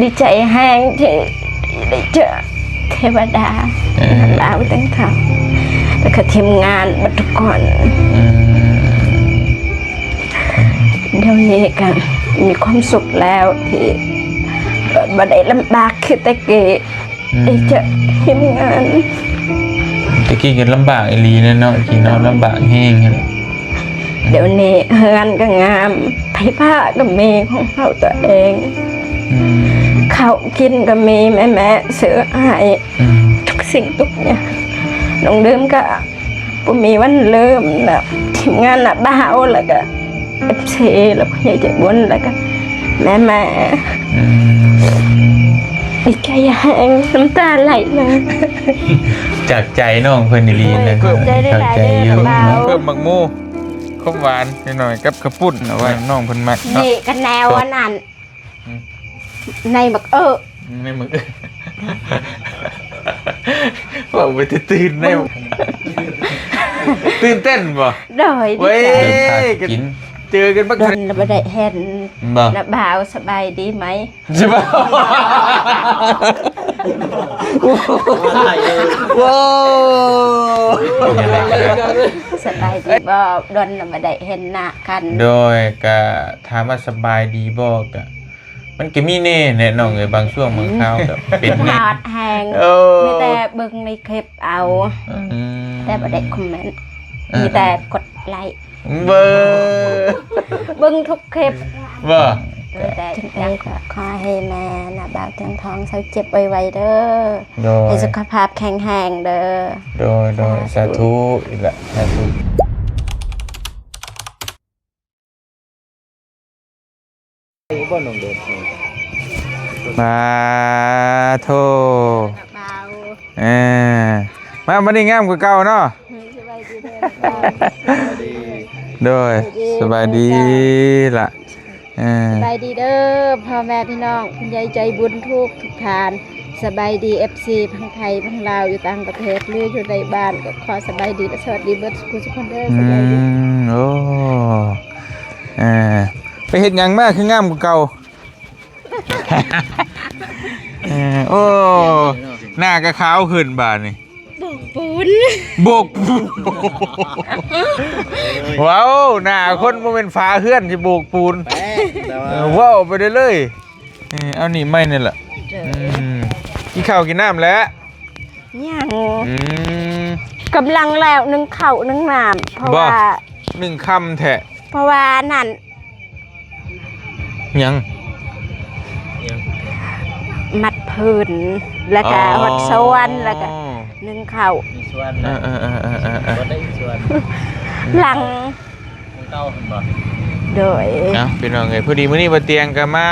ດີໃຈແຮງທີ່ໄດ້ເຈີເທວະດາ ເອີ ນາບ່າວແຕງທອງ ແລ້ວກໍທີມງານເບິດທຸກຄົນ. ອືມ ດຽວນີ້ກໍມີຄວາມສຸກແລ້ວ ທີ່ບໍ່ໄດ້ລຳບາກຄືແຕ່ກີ້. ອືມ ໄດ້ເຈີທີມງານ. ແຕ່ກີ້ກໍລຳບາກອີ່ຫຼີແຫຼະເນາະ ທີ່ເນາະ ລຳບາກແຮງຫັ້ນແຫຼະ. ດຽວນີ້ເຮືອນກໍງາມ ໄຟຟ້າກໍມີຂອງເຮົາຕົວເອງ. ອືມ ເຂົ້າກິນກໍມີແມ່ໆຊື້ໃຫ້. ອືມ ທຸກສິ່ງທຸກຢ່າງ ນ້ອງເດີມກໍບໍ່ມີວັນລືມນະ ທີມງານນະບ່າວ ແລ້ວກໍ ເອັຟຊີ ແລ້ວຜູ້ໃຫຍ່ໃຈບຸນ ແລ້ວກໍແມ່ໆ. ອືມ ດີໃຈແຮງ ນ້ຳຕາໄຫຼເລີຍ. ຈາກໃຈນ້ອງເພິ່ນອີ່ຫຼີນະ. ໂອ້ຍ ຂອບໃຈຫຼາຍໆເດີ ເພິ່ນເວົ້າ ເພີ່ມໝາກໂມ ຄວາມຫວານໜ້ອຍໆ ກັບເຂົ້າປຸ້ນ ເອົາໄວ້ ນ້ອງເພິ່ນມັກ ນີ້ ເນາະ ກໍແນວອັນນັ້ນ. ອືມ ໃນໝາກເອີ ໃນໝາກເອີ ເວົ້າໄປຕື່ນໆ ໃນ ຕື່ນເຕັ້ນບໍ່? ໂດຍ ເວີຍ ດີໃຈ ກິນ ເຈີກັນບັກ ດົນລະບໍ່ໄດ້ເຫັນ ບໍ່ ນະບ່າວ ສະບາຍດີໄໝ? ໂອ້ ສະບາຍດີບໍ່? ດົນລະບໍ່ໄດ້ເຫັນໜ້າກັນ. ໂດຍ ກະຖາມວ່າສະບາຍດີບໍ່ ກະ ມັນກໍມີແນ່ແຫຼະນ້ອງເອີຍ ບາງຊ່ວງບາງຄາວກໍເປັນແນ່ ຮອດແຮງ. ໂອ້ ມີແຕ່ເບິ່ງໃນຄລິບເອົາ ອືມ ແຕ່ບໍ່ໄດ້ຄອມເມັນ ເອີ ມີແຕ່ກົດໄລ. ເບິ່ງ ເບິ່ງທຸກຄລິບ. ບໍ່ ໂດຍ ແຕ່ຢາກຂໍໃຫ້ແມ່ນະບ່າວແຕງທອງເຊົາເຈັບໄວໆເດີ. ໂດຍ ໃຫ້ສຸຂະພາບແຂງແຮງເດີ. ໂດຍ ໂດຍ ສາທຸ ສາທຸ ອີກລະ ສາທຸ. ບໍ່ນ້ອງເດີນ ມາໂທ ເອີ ມາບັດນີ້ງາມກວ່າເກົ່າເນາະ. ໂດຍ ສະບາຍດີລະ ເອີ ສະບາຍດີເດີພໍ່ແມ່ພີ່ນ້ອງ ຜູ້ໃຫຍ່ໃຈບຸນທຸກໆທ່ານ. ສະບາຍດີ ເອັຟຊີ ທັງໄທທັງລາວ ຢູ່ຕ່າງປະເທດ ຫຼື ຢູ່ໃນບ້ານ ກໍຂໍສະບາຍດີ ແລະ ສະຫວັດດີເບິດສູ່ຜູ້ສູ່ຄົນເດີ. ອືມ ສະບາຍດີ. ໂອ້ ເອີ ໄປເຮັດຫຍັງມາຄືງາມກວ່າເກົ່າ? ເອີ ໂອ້ ໜ້າກໍຂາວຂຶ້ນບາດນີ້. ໂບກປູນ ໂບກ ວ້າວ ໜ້າຄົນບໍ່ແມ່ນຝາເຮືອນຊິໂບກປູນ. ເອີ ເວົ້າໄປເລີຍ. ເອີ ເອົານີ້ໄມ້ນີ້ລະ. ເອີ ອືມ ກິນເຂົ້າກິນນ້ຳແລ້ວ? ຍັງ ອືມ ກຳລັງແລ້ວ ໜຶ້ງເຂົ້າໜຶ້ງນ້ຳ ເພາະວ່າ ໜຶ້ງຄ່ຳແທ້ ເພາະວ່ານັ້ນ ຫຍັງ? ມັດພື້ນ ແລ້ວກະ ອໍ ຮອດສວນ ແລ້ວກະ ໜຶ້ງເຂົ້າ ມີສວນ ເອີໆໆໆໆ ບໍ່ໄດ້ສວນ ຫຼັງ ຂອງເກົ່າຫັ້ນບໍ່? ໂດຍ ເອົາ ພີ່ນ້ອງເອີຍ ພໍດີມື້ນີ້ບ່າວຕຽງກໍມາ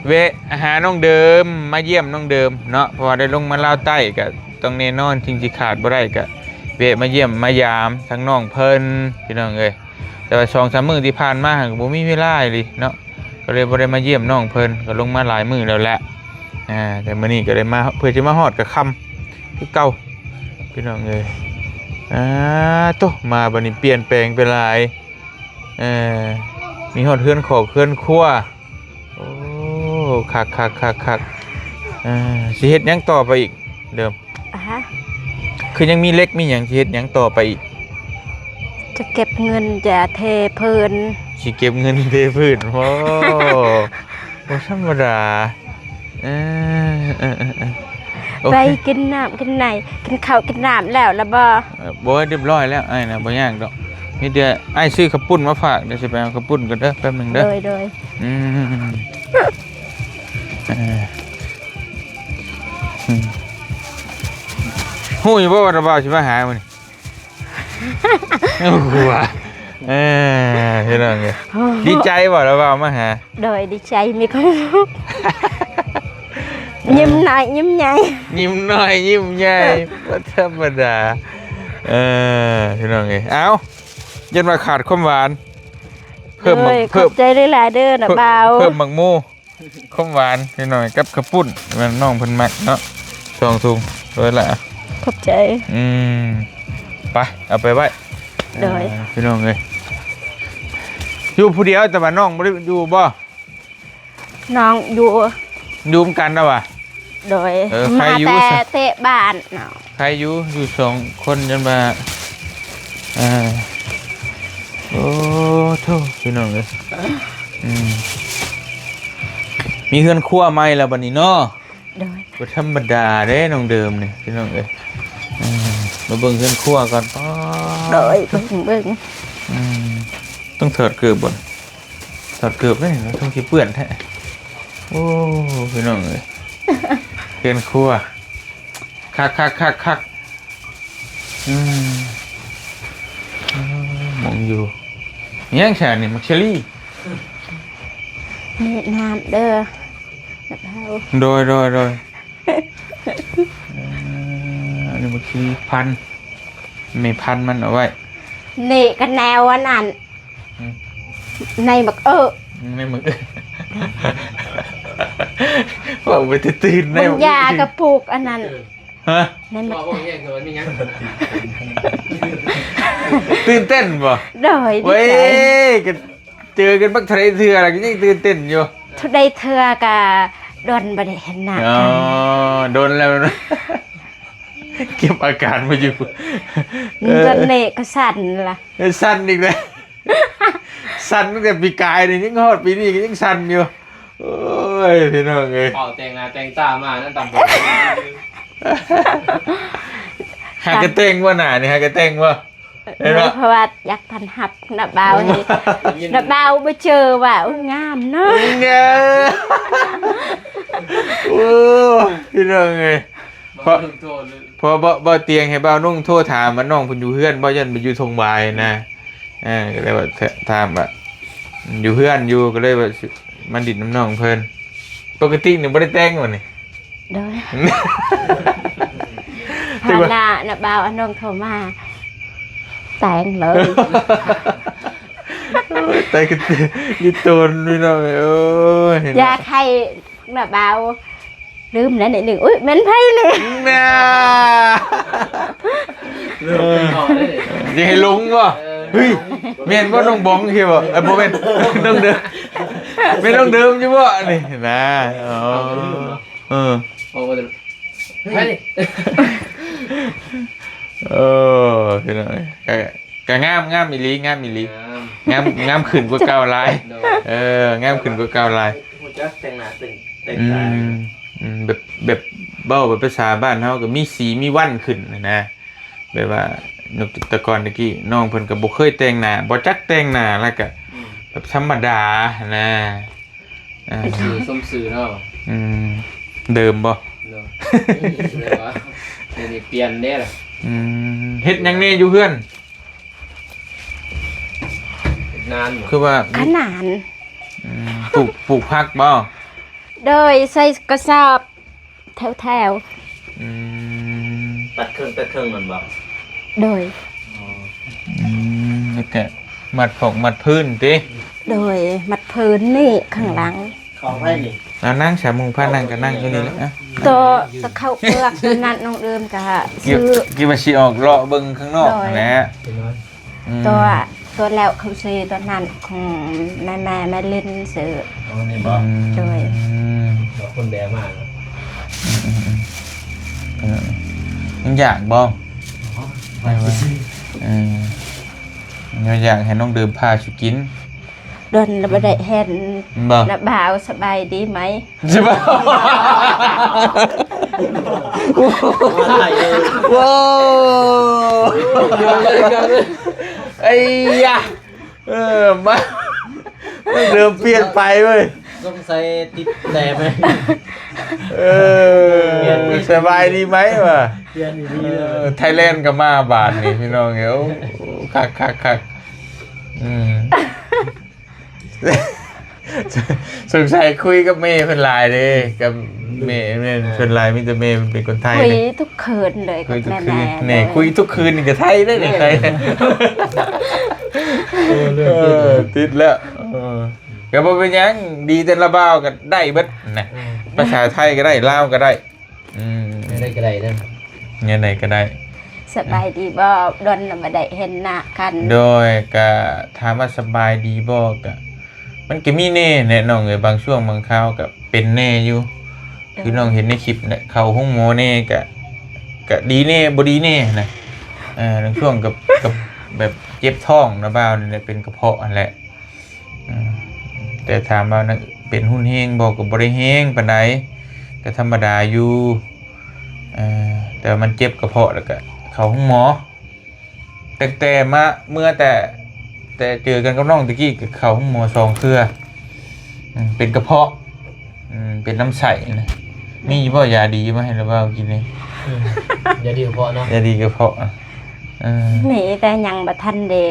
ແວະຫານ້ອງເດີມ ມາຢ້ຽມນ້ອງເດີມເນາະ ເພາະວ່າໄດ້ລົງມາລາວໃຕ້ ກໍຕ້ອງແນ່ນອນ ສິ່ງທີ່ຂາດບໍ່ໄດ້ກໍແວະມາຢ້ຽມມາຢາມທາງນ້ອງເພິ່ນ ພີ່ນ້ອງເອີຍ. ແຕ່ວ່າສອງສາມມື້ທີ່ຜ່ານມາຫັ້ນກໍບໍ່ມີເວລາອີ່ຫຼີເນາະ ກໍເລີຍບໍ່ໄດ້ມາຢ້ຽມນ້ອງເພິ່ນ ກໍລົງມາຫຼາຍມື້ແລ້ວແຫຼະ. ອ່າ ແຕ່ມື້ນີ້ກໍໄດ້ມາ ເພື່ອຈະມາຮອດກໍຄ່ຳຄືເກົ່າ ພີ່ນ້ອງເອີຍ. ອ່າ ໂຕ ມາບັດນີ້ປ່ຽນແປງໄປຫຼາຍ ເອີ ມີຮອດເຮືອນຄອກເຮືອນຄົວ. ໂອ້ ຄັກໆໆໆ ເອີ ຊິເຮັດຫຍັງຕໍ່ໄປອີກເດີມ? ອາຮະ ຄືຍັງມີເຫຼັກມີຫຍັງ ຊິເຮັດຫຍັງຕໍ່ໄປອີກ? ຈະເກັບເງິນຈະເທພື້ນ ຊິເກັບເງິນເທພື້ນ. ໂອ້ ບໍ່ທຳມະດາ. ເອີ ເອີ ເອີ ເອີ ໂອເຄ ໄປກິນນ້ຳກິນໃນ ກິນເຂົ້າກິນນ້ຳແລ້ວລະບໍ່? ເອີ ບໍ່ ຮຽບຮ້ອຍແລ້ວ ອ້າຍນະ ບໍ່ຍາກດອກ. ມີແຕ່ອ້າຍຊື້ເຂົ້າປຸ້ນມາຝາກ ດຽວຊິໄປເອົາເຂົ້າປຸ້ນກ່ອນເດີ ແປັບໜຶ່ງເດີ. ໂດຍ ໂດຍ ອືມ ເອີ ອືມ ຮູ້ຢູ່ບໍ່ວ່າລາວບ່າວຊິມາຫາມື້ນີ້? ໂອ້ ເອີ ພີ່ນ້ອງເອີຍ ດີໃຈບໍ່ລາວບ່າວມາຫາ? ໂດຍ ດີໃຈ ມີຄວາມສຸກ ຍິ້ມນ້ອຍຍິ້ມໃຫຍ່ ຍິ້ມນ້ອຍຍິ້ມໃຫຍ່ ບໍ່ທຳມະດາ. ເອີ ພີ່ນ້ອງເອີຍ ເອົ້າ ຢ້ານວ່າຂາດຄວາມຫວານ ເພີ່ມ ໂດຍ ເພີ່ມ ຂອບໃຈຫຼາຍໆເດີນະບ່າວ ເພີ່ມໝາກໂມ ຄວາມຫວານ ພີ່ນ້ອງເອີຍ ກັບເຂົ້າປຸ້ນ ແມ່ນນ້ອງເພິ່ນມັກເນາະ ສອງຖົງ ໂດຍລະ ຂອບໃຈ. ອືມ ໄປ ເອົາໄປໄວ້. ໂດຍ ເອີ ພີ່ນ້ອງເອີຍ ຢູ່ຜູ້ດຽວ ແຕ່ວ່ານ້ອງບໍ່ໄດ້ຢູ່ບໍ່? ນ້ອງຢູ່ ຢູ່นำกันแล้ววะ โดย เออ มา ใครอยู่ แต่เตะบาสเนาะ ใครอยู่ อยู่สองคน จนว่า เออ โอ้โธ่ พี่น้องเอ้ย อืม มีเฮือนครัวใหม่แล้วบัดนี้เนาะ โดย บ่ธรรมดาเด้น้องเดิมนี่ พี่น้องเอ้ย อืม มาเบิ่งเฮือนครัวก่อน ป๊าด โดย เบิ่ง เบิ่ง อืม ต้องถอดเกิบบ่ ถอดเกิบได้ ต้องสิเปื้อนแท้ โอ้ พี่น้องเอ้ย เฮือนครัว คักๆๆๆ อืม อืม มองอยู่ ยังแค่นี้ มักเชอรี่ นี่น้ำเด้อ โดย โดย โดย เอ่อ อันนี้บักชีพันธุ์ แม่พันธุ์มันเอาไว้ นี่ก็แนวอันนั้น อืม ในบักเอิ อืม ในบักเอิ เว้าไปตื่นๆ ในบักเอิ บางยาก็ปลูกอันนั้น ฮะ ในบัก เว้าแห้งเกิน มีหยัง ตื่นเต้นบ่ โดย เว้ย ดีใจ ก็ เจอกันบักเท่าใดเทื่อแล้วก็ยังตื่นเต้นอยู่ เท่าใดเทื่อกะดนบ่ได้เห็นหน้า อ๋อ กัน ดนแล้ว เก็บอาการบ่อยู่ เออ ดนเละก็สั่นล่ะ เออ สั่นอีกแล้ว สั่นตั้งแต่ปีกายนี่ ยังฮอดปีนี้ก็ยังสั่นอยู่ โอ้ย พี่น้องเอ้ย เป่าแต่งหน้าแต่งตามานั่นตำบล หากะแต่งบ่หน้านี่ หากะแต่งบ่ เห็นบ่ เพราะว่าอยากต้อนรับน้าบ่าวนี่ น้าบ่าวบ่เจอว่า โอ้ งามเนาะ เงอะ โอ้ พี่น้องเอ้ย เพราะ เพราะบ่ บ่เตียงให้บ่าวนุ่งโทรถามว่าน้องเพิ่นอยู่เฮือนบ่ ย่านไปอยู่ทงวายนะ เออ ก็เลยว่าถามว่าอยู่เฮือนอยู่ ก็เลยว่าสิมาดินนำน้องเพิ่น ปกตินี่บ่ได้แต่งบ่นี่ โดย จังว่า หาน้า น้าบ่าว อันน้องโทรมา แต่งเลย โอ้ย แต่งกันอยู่ตนพี่น้องเอ้ย โอ้ย อยากให้น้าบ่าวลืมแหน่นิดหนึ่ง อุ๊ย แม่นไผนี่ น่า เริ่มเป็นหมอเลย อย่าให้หลงบ่ เออ เฮ้ย แม่นบ่น้องบองคือบ่ เอ้ย บ่แม่น น้องเดิม แม่นน้องเดิมอยู่บ่นี่นะ อ๋อ เอาไปลืมเนาะ เออ เอาไปลืม เฮ้ย เออ พี่น้อง ก็ ก็งาม งามอีหลี งามอีหลี งาม งาม งามขึ้นกว่าเก่าหลาย โดย เออ งามขึ้นกว่าเก่าหลาย ฮู้จักแต่งหน้าแต่ง แต่ง อื ตา ม อืม แบบ แบบเว้าแบบภาษาบ้านเฮาก็มีสีมีวันขึ้นหั้นนะ แบบว่ายก แต่ก่อนตะกี้น้องเพิ่นก็บ่เคยแต่งหน้า บ่จักแต่งหน้า แล้วก็ อืม แบบธรรมดาหั้นนะ อ่า เป็นชื่อ สมชื่อเนาะ อืม เดิมบ่ เนาะ เดี๋ยวนี้เปลี่ยนแน่ล่ะ อืม เฮ็ดหยังแน่อยู่เฮือน เฮ็ดนานบ่ คือว่า ขนาน อืม ปลูก ปลูกผักบ่ โดย ใส่กระสอบแถวๆ อืม ตัดครึ่ง ตัดครึ่งนั่นบ่ โดย อ๋อ อืม แล้วก็มัดผอกมัดพื้นติ โดย มัดพื้นนี่ข้างหลัง ของไผนี่ เอานั่งสามุงพานั่งก็นั่งอยู่นี่แหละ อ่ะ ตัว ตัวข้าวเปลือกตัวนั้นน้องเดิมก็ คิด ซื้อ คิดว่าสิออกเลาะเบิ่งข้างนอก โดย นั่นแหละ อืม ตัว ตัวแล้วเขาซื้อตัวนั้นของแม่ แม่ แม่ลินซื้อ อ๋อ นี่บ่ อืม โดย อืม ดอกคนแบมาเนาะ อืม อืม อืม เออ มันอยากบ่ อ๋อ ไปซื้อ เออ มันอยากให้น้องเดิมพาสิกิน ดนแล้วบ่ได้เห็น บ่ น้าบ่าว สบายดีไหม ใช่ปะ ว้าว ไอ้ยะ เออ มา เริ่มเปลี่ยนไปเว้ย สงสัยติดแดดไหม เออ เปลี่ยนอีก สบายดีไหมวะ เปลี่ยนอีกที เออ ไทยแลนด์ก็มาบาดนี้พี่น้องเอ้ย โอ้ คักๆๆ อืม สงสัยคุยกับแม่เพิ่นหลายเด้ กับแม่ แม่เพิ่นหลาย มีแต่แม่เพิ่นเป็นคนไทย คุย เด้ ทุกคืนเลย คุยทุกคืน กับแม่ๆ นี่ เลย คุยทุกคืนนี่ก็ไทยเด้นี่ ไทย โอ้ เรื่อง เออ ติดแล้ว เออ ก็บ่เป็นหยัง ดีแต่ละบ่าวก็ได้เบิดนะ เออ ภาษาไทยก็ได้ ลาวก็ได้ อืม แนวใดก็ได้เด้อ แนวใดก็ได้ สบายดีบ่ ดนบ่ได้เห็นหน้ากัน โดย ก็ถามว่าสบายดีบ่ ก็ มันก็มีแหน่แหละน้องเอ้ย บางช่วงบางคราวก็เป็นแหน่อยู่ ຄືນ້ອງເຫັນໃນຄລິບແຫຼະ ເຂົ້າໂຮງໝໍແດ່ ກະ ກະດີແດ່ ບໍ່ດີແດ່ນະ. ເອີ ລາງຊ່ວງກະ ກະແບບເຈັບທ້ອງນະບ່າວນີ້ແຫຼະ ເປັນກະເພາະຫັ້ນແຫຼະ. ອືມ ແຕ່ຖາມວ່ານະ ເປັນຮຸນແຮງບໍ່ ກໍບໍ່ໄດ້ແຮງປານໃດ ກໍທຳມະດາຢູ່. ເອີ ແຕ່ວ່າມັນເຈັບກະເພາະ ແລ້ວກະເຂົ້າໂຮງໝໍ. ຕັ້ງແຕ່ມາ ເມື່ອແຕ່ ແຕ່ເຈີກັນກັບນ້ອງຕະກີ້ ກໍເຂົ້າໂຮງໝໍສອງເທື່ອ. ອືມ ເປັນກະເພາະ ອືມ ເປັນລຳໄສ້ນະ. ມີຢູ່ບໍ່ຢາດີມາໃຫ້ລາວເວົ້າກິນນີ້? ອືມ ຢາດີກະເພາະເນາະ ຢາດີກະເພາະ. ເອີ ມີ ແຕ່ຍັງບໍ່ທັນໄດ້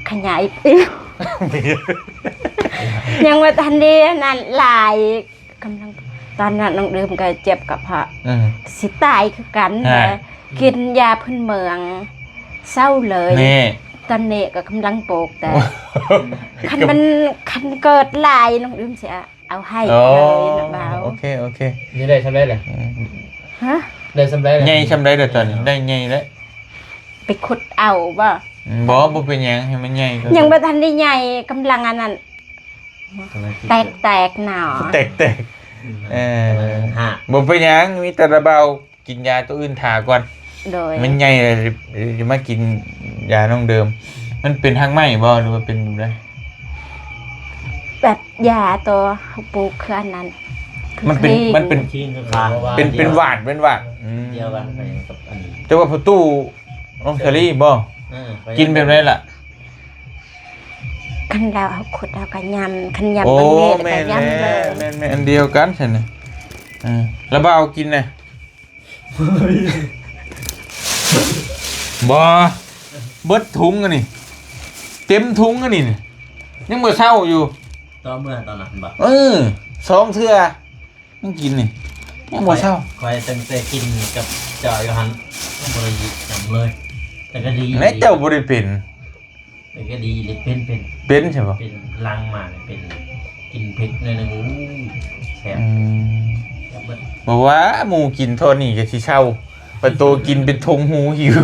ຂະຫຍາຍ ຍັງບໍ່ທັນໄດ້ອັນນັ້ນຫຼາຍ. ກຳລັງ ຕອນນັ້ນນ້ອງດື່ມກໍເຈັບກະເພາະ ອືມ ຊິຕາຍຄືກັນ ແລະ ກິນຢາພື້ນເມືອງເຊົາເລີຍ. ແນ່ ຕອນນີ້ກໍກຳລັງປູກ ແຕ່ຄັນມັນ ຄັນເກີດຫຼາຍ ນ້ອງດື່ມຊິເອົາໃຫ້ເລີຍນະບ່າວ. ໂອເຄ ໂອເຄ. ນີ້ໄດ້ສ່ຳໃດລະ? ຮະ? ໄດ້ສ່ຳໃດລະ? ໃຫຍ່ສ່ຳໃດລະຕອນນີ້? ໄດ້ໃຫຍ່ແລ້ວ ໄປຂຸດເອົາບໍ່? ອືມ ບໍ່ ບໍ່ເປັນຫຍັງ ໃຫ້ມັນໃຫຍ່ກ່ອນ. ຍັງບໍ່ທັນໄດ້ໃຫຍ່ ກຳລັງອັນນັ້ນ ກຳລັງ ແຕກໆເນາະ ແຕກໆ. ອືມ ເອີ ກຳລັງຫາກ ບໍ່ເປັນຫຍັງ ມີແຕ່ລາວບ່າວກິນຢາໂຕອື່ນຖ້າກ່ອນ. ໂດຍ ມັນໃຫຍ່ແລ້ວຈະມາກິນຢານ້ອງເດີມ. ມັນເປັນຮາກໄມ້ບໍ່ ຫຼືວ່າເປັນແບບໃດ? ແບບຢາໂຕເຮົາປູກຄືອັນນັ້ນ ມັນເປັນ ມັນເປັນ ເປັນ ເປັນຫວານ ເປັນຫວານ. ອືມ ດຽວກັນກັບອັນ ແຕ່ວ່າປະຕູນ້ອງເຊີຣີບໍ່? ເອີ ກິນແບບໃດລະ? ຄັນລາວເຮົາຂຸດເຮົາກໍຫຍ້ຳ ຄັນຫຍ້ຳ ໂອ້ ເບິ່ງແນ່ ແມ່ນ ກໍຫຍ້ຳເລີຍ. ແມ່ນໆ ອັນດຽວກັນຊັ້ນນະ. ເອີ ລາວບ່າວກິນນະ ບໍ່ ເບິດຖົງອັນນີ້ ເຕັມຖົງອັນນີ້ ຍັງບໍ່ເຊົາຢູ່. ຕໍ່ເມື່ອຕອນນັ້ນບໍ່? ເອີ ສອງເທື່ອ ຍັງກິນນີ້ ຍັງບໍ່ເຊົາ. ຂ້ອຍ ຂ້ອຍຕັ້ງແຕ່ກິນກັບເຈົ້າຢູ່ຫັ້ນ ບໍ່ໄດ້ຫຍິບຫຍັງເລີຍ ແຕ່ກໍດີ. ແລະເຈົ້າບໍ່ໄດ້ເປັນ ແຕ່ກໍດີເລີຍ ເປັນ ເປັນ ເປັນໃຊ່ບໍ່? ເປັນຫຼັງມາເປັນ ກິນເຜັດໜ້ອຍໜຶ່ງ ໂອ້ຍ ແຊບ. ອືມ ແຊບເບິດ. ບໍ່ວ່າໝູ່ກິນເທົ່ານີ້ກໍຊິເຊົາ ປະໂຕກິນເປັນຖົງຫູຫິວ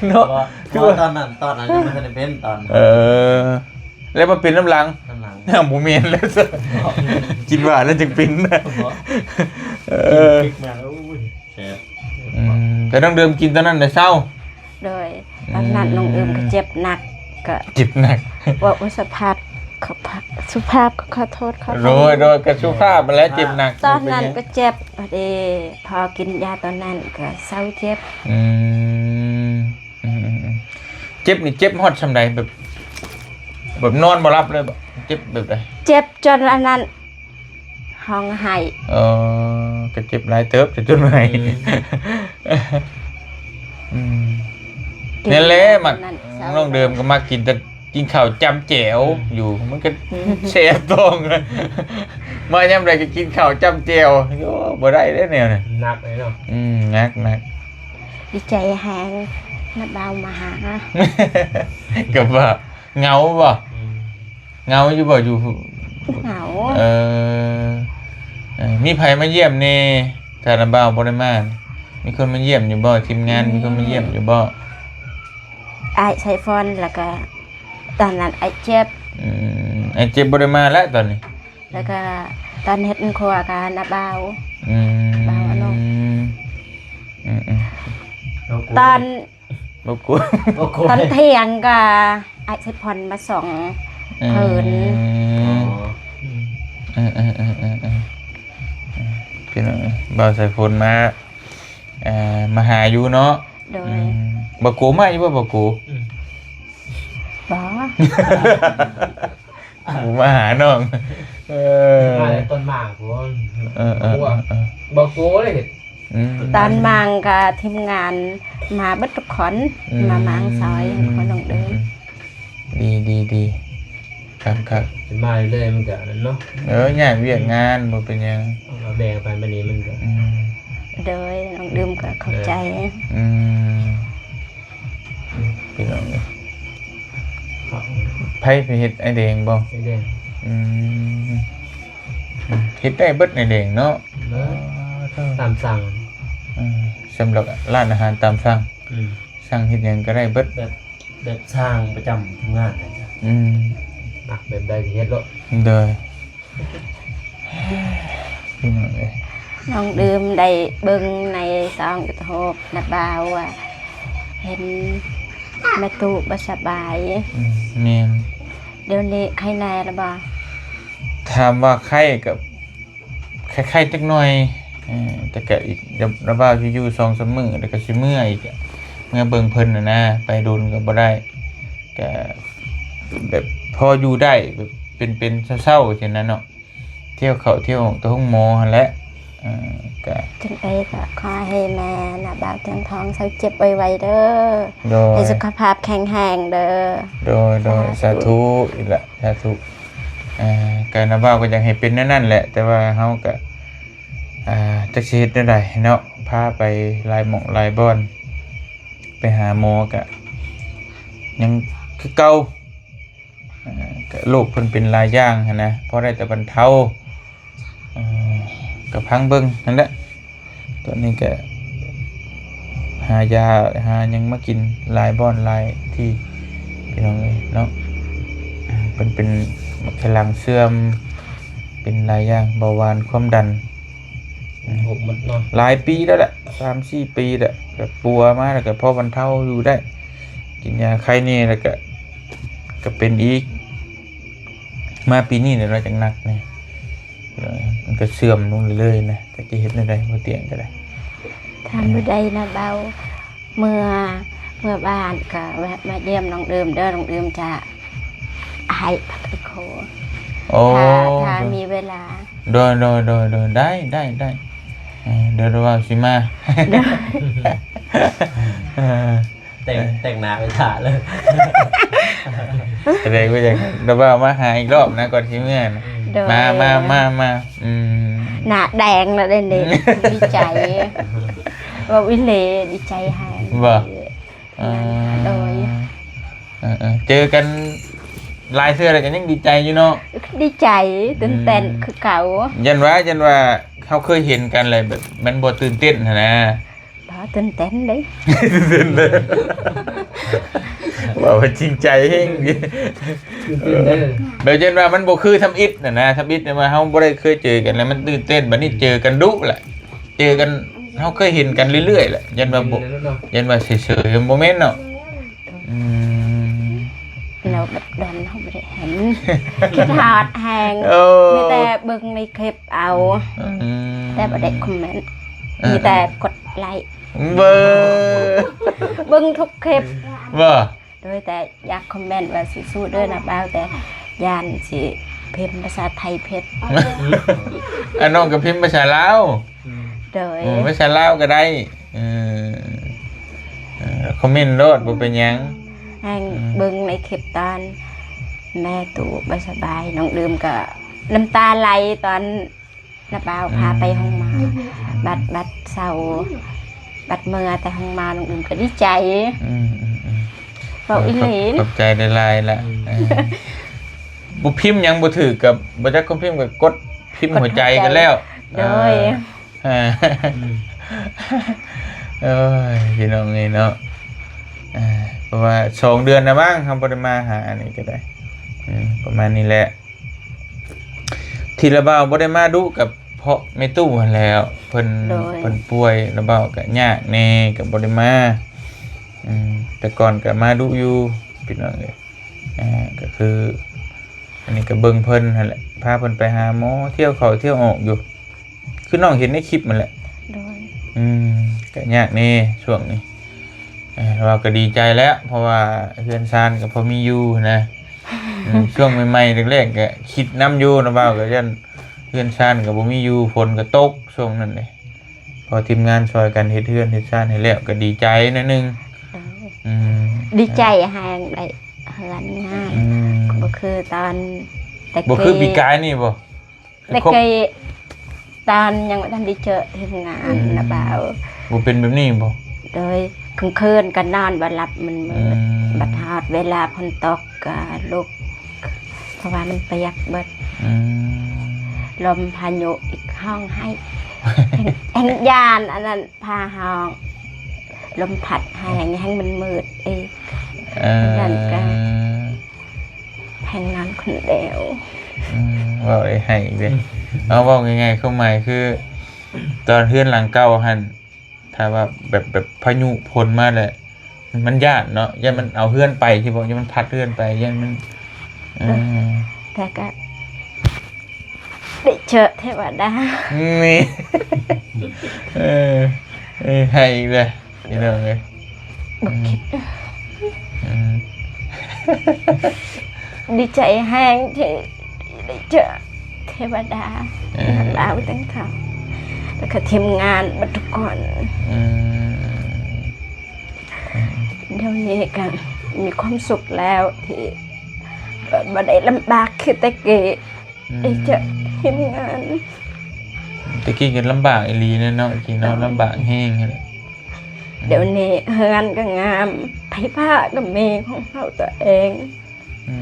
ເນາະ. ບໍ່ ຄືວ່າ ຕອນນັ້ນ ຕອນນັ້ນຍັງບໍ່ທັນໄດ້ເປັນຕອນ. ເອີ ແລ້ວມາເປັນນຳຫຼັງ ນຳຫຼັງ ບໍ່ແມ່ນແລ້ວ ກິນຫວານແລ້ວຈຶ່ງເປັນ. ບໍ່ ເອີ ກິນເຜັດມາ ໂອ້ຍ ແຊບ. ອືມ ແຕ່ນ້ອງເດີມກິນຕອນນັ້ນແຫຼະເຊົາ. ໂດຍ ຕອນນັ້ນ ອືມ ນ້ອງເດີມກໍເຈັບໜັກ ກໍເຈັບໜັກ ວ່າ ໂອ້ຍ ສະພາບ ຂອບ ສຸພາບ ຂໍໂທດ ຂໍອະໄພ. ໂດຍ ໂດຍ ກໍສຸພາບຫັ້ນແຫຼະ ເຈັບໜັກ. ຕອນນັ້ນກໍເຈັບ ພໍດີພໍກິນຢາຕອນນັ້ນກໍເຊົາເຈັບ. ອືມ ອືມໆໆ ເຈັບນີ້ເຈັບຮອດຊ່ຳໃດ? ແບບ ແບບນອນບໍ່ຫຼັບເລີຍບໍ່? ເຈັບແບບໃດ? ເຈັບຈົນອັນນັ້ນ ຮ້ອງໄຫ້. ເອີ ກໍເຈັບຫຼາຍເຕີບ ແຕ່ຈົນໄຫ້. ອືມ ອືມ ກິນ ນັ້ນແຫຼະ ມັກ ນັ້ນ ນ້ອງເດີມກໍມັກກິນແຕ່ ກິນເຂົ້າຈ້ຳແຈ່ວ ອືມ ຢູ່ ມັນກໍ ອືມ ແສບທ້ອງ. ມາຍາມໃດກໍກິນເຂົ້າຈ້ຳແຈ່ວ ໂອ້ ບໍ່ໄດ້ເດ້ແນວນີ້ ໜັກເລີຍເນາະ. ອືມ ໜັກໆ. ດີໃຈແຮງ ນ້າບ່າວມາຫາ. ກໍວ່າ ເຫງົາບໍ່? ອືມ ເຫງົາຢູ່ບໍ່? ຢູ່ ເຫງົາ. ເອີ ເອີ ມີໃຜມາຢ້ຽມແດ່ ຖ້ານ້າບ່າວບໍ່ໄດ້ມາ? ມີຄົນມາຢ້ຽມຢູ່ບໍ່? ທີມງານ ອືມ ມີຄົນມາຢ້ຽມຢູ່ບໍ່? ອ້າຍໄຊຟອນ ແລ້ວກະຕອນນັ້ນອ້າຍເຈັບ. ອືມ ອ້າຍເຈັບບໍ່ໄດ້ມາແລ້ວຕອນນີ້. ແລ້ວກະຕອນເຮັດຄົວກະນ້າບ່າວ. ອືມ ບ່າວອະນຸ. ອືມໆ ຕອນ ບໍ່ກົວ ບໍ່ກົວ ຕອນທ່ຽງກໍອ້າຍໄຊພອນມາສົ່ງ ອືມ ເພິ່ນ. ອໍ ເອີໆໆໆ ພີ່ນ້ອງ ບ່າວໄຊພອນມາ ເອີ ມາຫາຢູ່ເນາະ. ໂດຍ ອືມ ບໍ່ກົວມາຢູ່ບໍ່ ບໍ່ກົວ? ອືມ ບໍ່ ບໍ່ມາຫານ້ອງ. ເອີ ມາແຕ່ຕອນມາພຸ້ນ. ເອີໆໆໆ ບໍ່ກົວເລີຍ. ອືມ ຕອນມາກໍທີມງານມາເບິດທຸກຄົນ. ອືມ ມາມາງຊອຍ ອືມ ຄົນນ້ອງເດີ. ອືມ ດີໆໆ ຄັກໆ ຊິມາເລື້ອຍໆ ມັນກໍນັ້ນເນາະ. ເອີ ຍາກວຽກງານ ບໍ່ເປັນຫຍັງ. ເອົາມາແບ່ງໄປ ບັດນີ້ມັນກໍ ອືມ ໂດຍ ນ້ອງດື່ມກໍເຂົ້າໃຈ. ເອີ ອືມ ພີ່ນ້ອງເອີຍ ໃຜໄປເຮັດ ອ້າຍແດງບໍ່? ອ້າຍແດງ. ອືມ ເຮັດໄດ້ເບິດ ອ້າຍແດງເນາະ. ເບິດ ອໍ ຕາມສັ່ງ. ອືມ ສຳລັບຮ້ານອາຫານຕາມສັ່ງ. ອືມ ສັ່ງເຮັດຫຍັງກໍໄດ້ເບິດ ແບບ ແບບຊ່າງປະຈຳໂຮງງານນະ. ອືມ ມັກແບບໃດກໍເຮັດໂລດ. ໂດຍ ພີ່ນ້ອງເອີຍ ນ້ອງດື່ມໄດ້ເບິ່ງໃນຊ່ອງຢູທູບນະບ່າວ ວ່າເຫັນແມ່ຕູ້ບໍ່ສະບາຍ. ອືມ ແມ່ນ. ດຽວນີ້ໄຄແນ່ລະບໍ່? ຖາມວ່າໄຄກໍ ໄຄໆຈັກໜ່ອຍ ເອີ ແຕ່ກະອີກ ລະ ລະວ່າຊິຢູ່ສອງສາມມື້ ແລ້ວກະຊິເມືອອີກ ເມືອເບິ່ງເພິ່ນຫັ້ນນະ ໄປດົນກໍບໍ່ໄດ້ ກະແບບພໍຢູ່ໄດ້ ແບບເປັນໆເຊົາໆ ຈັ່ງນັ້ນເນາະ ທ່ຽວເຂົ້າທ່ຽວອອກແຕ່ໂຮງໝໍຫັ້ນແຫຼະ. ເອີ ກະ ຈັ່ງໃດກໍຂໍໃຫ້ແມ່ນະບ່າວທຽງທອງເຊົາເຈັບໄວໆເດີ ໂດຍ ໃຫ້ສຸຂະພາບແຂງແຮງເດີ. ໂດຍ ໂດຍ ສາທຸ ສາທຸອີກລະ ສາທຸ. ອ່າ ກະນະບ່າວກໍຢາກໃຫ້ເປັນແນວນັ້ນແຫຼະ ແຕ່ວ່າເຮົາກະ ອ່າ ຈັກຊິເຮັດແນວໃດເນາະ ພາໄປຫຼາຍໝ່ອງຫຼາຍບ່ອນ ໄປຫາໝໍກະຍັງຄືເກົ່າ. ອ່າ ກະໂລກເພິ່ນເປັນຫຼາຍຢ່າງຫັ້ນນະ ພໍໄດ້ແຕ່ບັນເທົາ. ເອີ ກະຟັງເບິ່ງຫັ້ນແຫຼະ. ຕອນນີ້ກະຫາຢາຫາຫຍັງມາກິນຫຼາຍບ່ອນຫຼາຍທີ່ ພີ່ນ້ອງເອີຍເນາະ. ເພິ່ນເປັນໝາກໄຂ່ຫຼັງເສື່ອມ ເປັນຫຼາຍຢ່າງ ເບົາຫວານ ຄວາມດັນ ອືມ ຫົກໝົດເນາະ ຫຼາຍປີແລ້ວແຫຼະ ສາມສີ່ປີແລ້ວ ກະປົວມາແລ້ວກະພໍບັນເທົາຢູ່ໄດ້ ກິນຢາໄຄແນ່ແລ້ວກະ ກະເປັນອີກ. ມາປີນີ້ແຫຼະເນາະ ຈັ່ງໜັກນີ້ ມັນກໍເສື່ອມລົງເລື້ອຍໆນະ ຈັກຊິເຮັດແນວໃດ ບໍ່ຕຽງກໍໄດ້. ຖ້າມື້ໃດນະບ່າວ ເມືອ ເມືອບ້ານກໍແວະມາຢ້ຽມນ້ອງດື່ມເດີ ນ້ອງດື່ມຈະໃຫ້ພັດໄອໂຄ ໂອ້ ຖ້າ ຖ້າມີເວລາ. ໂດຍ ໂດຍ ໂດຍ ໂດຍ ໄດ້ ໄດ້ ໄດ້ ເອີ ດຽວ ດຽວວ່າຊິມາ ໂດຍ ເອີ ແຕ່ງ ແຕ່ງໜ້າໄປຖ້າເລີຍ ສະແດງວ່າຢາກ ດຽວວ່າມາຫາອີກລອບນະ ກ່ອນຊິເມືອນະ. ໂດຍ ມາ ມາ ມາ ມາ ອືມ ໜ້າແດງແລ້ວເດ້ນີ້ ດີໃຈ ເວົ້າອີ່ຫຼີ ດີໃຈແຮງ ບໍ່? ເອີ ໂດຍ ເອີ ເຈີກັນຫຼາຍເທື່ອແລ້ວກໍຍັງດີໃຈຢູ່ເນາະ ດີໃຈ ຕື່ນເຕັ້ນ ອືມ ຄືເກົ່າ. ຢ້ານວ່າ ຢ້ານວ່າເຮົາເຄີຍເຫັນກັນແລ້ວແບບມັນບໍ່ຕື່ນເຕັ້ນຫັ້ນນະ. ບໍ່ຕື່ນເຕັ້ນເດ້ ຕື່ນເຕັ້ນເດ້ ເວົ້າວ່າຈິງໃຈແຮງ ຕື່ນເຕັ້ນເດີ ແບບເຊັ່ນວ່າມັນບໍ່ຄືທຳອິດຫັ້ນນະ ທຳອິດແບບວ່າເຮົາບໍ່ໄດ້ເຄີຍເຈີກັນແລ້ວມັນຕື່ນເຕັ້ນ ບັດນີ້ເຈີກັນດຸແຫຼະ ເຈີກັນ ເຮົາເຄີຍເຫັນກັນເລື້ອຍໆແຫຼະ ຢ້ານວ່າບໍ່ ຢ້ານວ່າເສີຍໆ ບໍ່ແມ່ນເນາະ. ອືມ ແລ້ວແບບດົນເຮົາບໍ່ໄດ້ເຫັນ ຄິດຮອດແຮງ ເອີ ມີແຕ່ເບິ່ງໃນຄລິບເອົາ ອືມ ແຕ່ບໍ່ໄດ້ຄອມເມັນ ເອີ ມີແຕ່ກົດໄລ ເບິ່ງ ເບິ່ງທຸກຄລິບ ບໍ່? ໂດຍ ແຕ່ຢາກຄອມເມັນວ່າສູ້ໆເດີນະບ່າວ ແຕ່ຢ້ານຊິພິມພາສາໄທຜິດ ອັນນ້ອງກໍພິມພາສາລາວ ອືມ ໂດຍ ເອີ ພາສາລາວກໍໄດ້ ເອີ ເອີ ຄອມເມັນໂລດ ບໍ່ເປັນຫຍັງ ແຮ່ງ ອືມ ເບິ່ງໃນຄລິບຕອນແມ່ຕູ້ບໍ່ສະບາຍ ນ້ອງດື່ມກໍນ້ຳຕາໄຫຼຕອນ ນ້າບ່າວພາໄປໂຮງໝໍ ບັດ ບັດເຊົາ ບັດເມືອແຕ່ໂຮງໝໍ ນ້ອງອຶມກໍດີໃຈ ອືມໆໆ ເວົ້າອີ່ຫຼີ ຂອບ ຂອບໃຈຫຼາຍໆລະ ອືມ ເອີ ບໍ່ພິມຫຍັງບໍ່ຖືກກໍບໍ່ຈັກຄວາມພິມກໍກົດພິມຫົວໃຈກັນແລ້ວ ໂດຍ ເອີ ອືມ ເອີຍ ພີ່ນ້ອງເອີຍເນາະ ເອີ ເພາະວ່າສອງເດືອນແລ້ວມັ້ງ ເຮົາບໍ່ໄດ້ມາຫາອັນນີ້ກໍໄດ້ ອືມ ປະມານນີ້ແຫຼະ. ທີ່ລະບ່າວບໍ່ໄດ້ມາດຸກໍເພາະແມ່ຕູ້ຫັ້ນແຫຼ້ວ ເພິ່ນ ໂດຍ ເພິ່ນປ່ວຍ ລະບ່າວກໍຍາກແດ່ກໍບໍ່ໄດ້ມາ ອືມ ແຕ່ກ່ອນກໍມາດຸຢູ່ພີ່ນ້ອງເອີຍ ອ່າ ກໍຄື ອັນນີ້ກໍເບິ່ງເພິ່ນຫັ້ນແຫຼະ ພາເພິ່ນໄປຫາໝໍ ທ່ຽວເຂົ້າທ່ຽວອອກຢູ່ ຄືນ້ອງເຫັນໃນຄລິບຫັ້ນແຫຼະ ໂດຍ ອືມ ກໍຍາກແດ່ຊ່ວງນີ້ ເອີ ລະບ່າວກໍດີໃຈແລ້ວ ເພາະວ່າເຮືອນຊານກໍພໍມີຢູ່ນະ ເອີ ຊ່ວງໃໝ່ໆແລກໆກໍຄິດນຳຢູ່ ລະບ່າວກໍຢ້ານເຮືອນຊານກໍບໍ່ມີຢູ່ ຝົນກໍຕົກຊ່ວງນັ້ນເດ້ ພໍທີມງານຊ່ອຍກັນເຮັດເຮືອນເຮັດຊານໃຫ້ແລ້ວກໍດີໃຈໜ້ອຍໜຶ່ງ ໂດຍ ອືມ ດີໃຈແຮງໄດ້ເຮືອນງານ ອືມ ບໍ່ຄືຕອນແຕ່ ບໍ່ຄືປີກາຍນີ້ບໍ່? ແຕ່ເຄີຍຕອນຍັງບໍ່ທັນໄດ້ເຈີທີມງານ ອືມ ນະບ່າວ ບໍ່ເປັນແບບນີ້ບໍ່? ໂດຍ ກາງຄືນກໍນອນບໍ່ຫຼັບ ມັນມືດ ອືມ ບັດຮອດເວລາຝົນຕົກກໍລຸກ ເພາະວ່າມັນປຽກເບິດ ອືມ ລົມພາຍຸອີກຮ້ອງໄຫ້ ແຮງ ແຮງຢ້ານອັນນັ້ນ ພາຮ້ອງ ລົມພັດແຮງ ແຮງມັນມືດອີກ ເອີ ນັ້ນກໍແຮງນອນຄົນດຽວ ອືມ ເວົ້າໄດ້ໄຫ້ອີກເດ້ ອືມ ເອົາເວົ້າງ່າຍໆ ຄວາມໝາຍຄື ຕອນເຮືອນຫຼັງເກົ່າຫັ້ນ ຖ້າວ່າແບບ ແບບພາຍຸຝົນມາແລ້ວ ມັນຢ້ານເນາະ ຢ້ານມັນເອົາເຮືອນໄປ ຊິບອກ ຢ້ານມັນພັດເຮືອນໄປ ຢ້ານມັນ ເອີ ແຕ່ກໍໄດ້ເຈີເທວະດາ ນີ້ ເອີ ເອີ ໃຫ້ອີກແລ້ວ ພີ່ນ້ອງເອີຍ ບໍ່ຄິດ ອືມ ອືມ ດີໃຈແຮງທີ່ໄດ້ເຈີເທວະດາ ເອີ ນາບ່າວຕັ້ງເທົ່າ ແລ້ວກໍທີມງານເບິດທຸກຄົນ ອືມ ດຽວນີ້ກໍມີຄວາມສຸກແລ້ວ ທີ່ບໍ່ ບໍ່ໄດ້ລຳບາກຄືແຕ່ກີ້ ອືມ ໄດ້ເຈີທີມງານ ແຕ່ກີ້ກໍລຳບາກອີ່ຫຼີແຫຼະເນາະ ແຕ່ກີ້ເນາະ ລຳບາກແຮງຫັ້ນແຫຼະ ດຽວນີ້ເຮືອນກໍງາມ ໄຟຟ້າກໍມີຂອງເຮົາຕົວເອງ ອື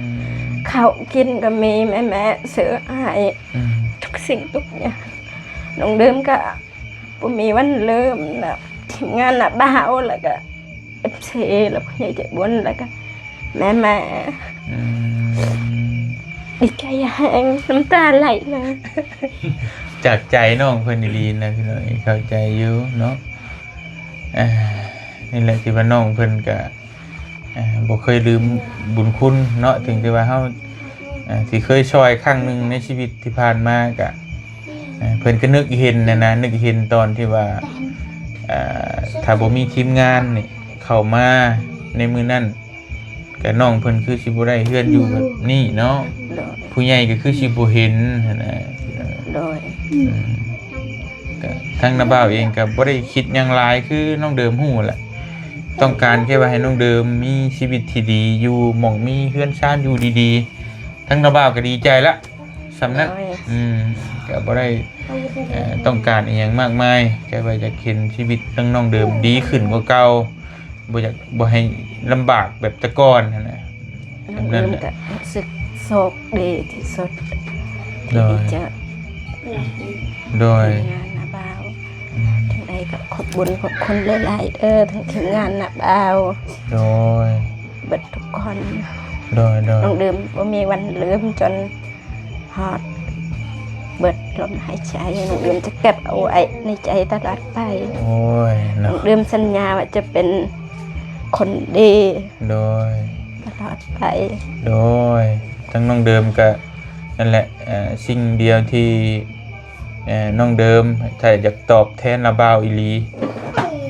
ມ ເຂົ້າກິນກໍມີແມ່ໆຊື້ໃຫ້ ອືມ ທຸກສິ່ງທຸກຢ່າງ ນ້ອງເດີມກໍບໍ່ມີວັນລືມນະ ທີມງານນາບ່າວ ແລ້ວກໍເອັຟຊີ ແລ້ວຜູ້ໃຫຍ່ໃຈບຸນ ແລ້ວກໍແມ່ໆ ອືມ ດີໃຈແຮງ ນ້ຳຕາໄຫຼເລີຍ ຈາກໃຈນ້ອງເພິ່ນອີ່ຫຼີນະ ພີ່ນ້ອງເອີຍ ເຂົ້າໃຈຢູ່ເນາະ ອ່າ ນີ້ແຫຼະ ທີ່ວ່ານ້ອງເພິ່ນກະ ອ່າ ບໍ່ເຄີຍລືມບຸນຄຸນເນາະ ເຖິງແຕ່ວ່າເຮົາ ອ່າ ຊິເຄີຍຊ່ອຍຄັ້ງໜຶ່ງໃນຊີວິດທີ່ຜ່ານມາກະ ອ່າ ເພິ່ນກໍນຶກເຫັນຫັ້ນນະ ນຶກເຫັນຕອນທີ່ວ່າ ອ່າ ຖ້າບໍ່ມີທີມງານນີ້ເຂົ້າມາໃນມື້ນັ້ນ ກະນ້ອງເພິ່ນຄືຊິບໍ່ໄດ້ເຮືອນຢູ່ແບບນີ້ເນາະ ໂດຍ ຜູ້ໃຫຍ່ກໍຄືຊິບໍ່ເຫັນຫັ້ນນະ ໂດຍ ອືມ ກະທາງນ້າບ່າວເອງກໍບໍ່ໄດ້ຄິດຫຍັງຫຼາຍ ຄືນ້ອງເດີມຮູ້ແຫຼະ ຕ້ອງການແຄ່ວ່າໃຫ້ນ້ອງເດີມມີຊີວິດທີ່ດີ ຢູ່ໝ່ອງມີເຮືອນຊານຢູ່ດີໆ ທາງນ້າບ່າວກໍດີໃຈລະ ສ່ຳນັ້ນ ໂດຍ ອືມ ກໍບໍ່ໄດ້ ເອີ ຕ້ອງການອີ່ຫຍັງມາກມາຍ ແຄ່ວ່າຢາກເຫັນຊີວິດທາງນ້ອງເດີມດີຂຶ້ນກວ່າເກົ່າ ບໍ່ຢາກ ບໍ່ໃຫ້ລຳບາກແບບແຕ່ກ່ອນຫັ້ນນະ ນ້ອງເດີມກໍຮູ້ສຶກໂຊກດີທີ່ສຸດ ໂດຍ ທີ່ໄດ້ເຈີ ໂດຍ ທີມງານນ້າບ່າວ ອືມ ຈັ່ງໃດກໍຂອບບຸນຂອບຄຸນຫຼາຍໆເດີ ທັງທີມງານນ້າບ່າວ ໂດຍ ເບິດທຸກຄົນ ໂດຍໆ ນ້ອງເດີມບໍ່ມີວັນລືມຈົນ ຮອດເບິດລົມຫາຍໃຈ ນ້ອງເດີມຈະເກັບເອົາໄວ້ໃນໃຈຕະຫຼອດໄປ ໂອ້ຍເນາະ ນ້ອງເດີມສັນຍາວ່າຈະເປັນຄົນດີ ໂດຍ ຕະຫຼອດໄປ ໂດຍ ທາງນ້ອງເດີມກະນັ້ນແຫຼະ ເອີ ສິ່ງດຽວທີ່ ເອີ ນ້ອງເດີມ ຖ້າຢາກຕອບແທນນ້າບ່າວອີ່ຫຼີ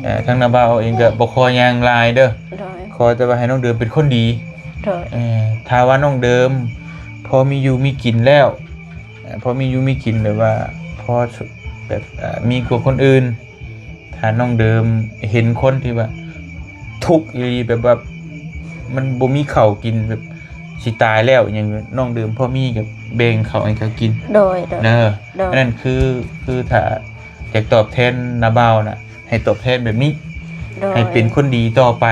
ເອີ ທາງນ້າບ່າວເອງກໍບໍ່ຂໍຫຍັງຫຼາຍເດີ ໂດຍ ຂໍແຕ່ວ່າໃຫ້ນ້ອງເດີມເປັນຄົນດີ ໂດຍ ເອີ ຖ້າວ່ານ້ອງເດີມພໍມີຢູ່ມີກິນແລ້ວ ເອີ ພໍມີຢູ່ມີກິນ ແບບວ່າພໍ ແບບ ເອີ ມີກວ່າຄົນອື່ນ ຖ້ານ້ອງເດີມເຫັນຄົນທີ່ວ່າທຸກອີ່ຫຼີ ແບບວ່າມັນບໍ່ມີເຂົ້າກິນ ແບບຊິຕາຍແລ້ວຫຍັງ ນ້ອງເດີມພໍມີກໍແບ່ງເຂົ້າໃຫ້ເຂົາກິນ ໂດຍ ໂດຍ ເດີ ໂດຍ ອັນນັ້ນຄື ຄືຖ້າຢາກຕອບແທນນ້າບ່າວນະ ໃຫ້ຕອບແທນແບບນີ້ ໂດຍ ໃຫ້ເປັນຄົນດີຕໍ່ໄປ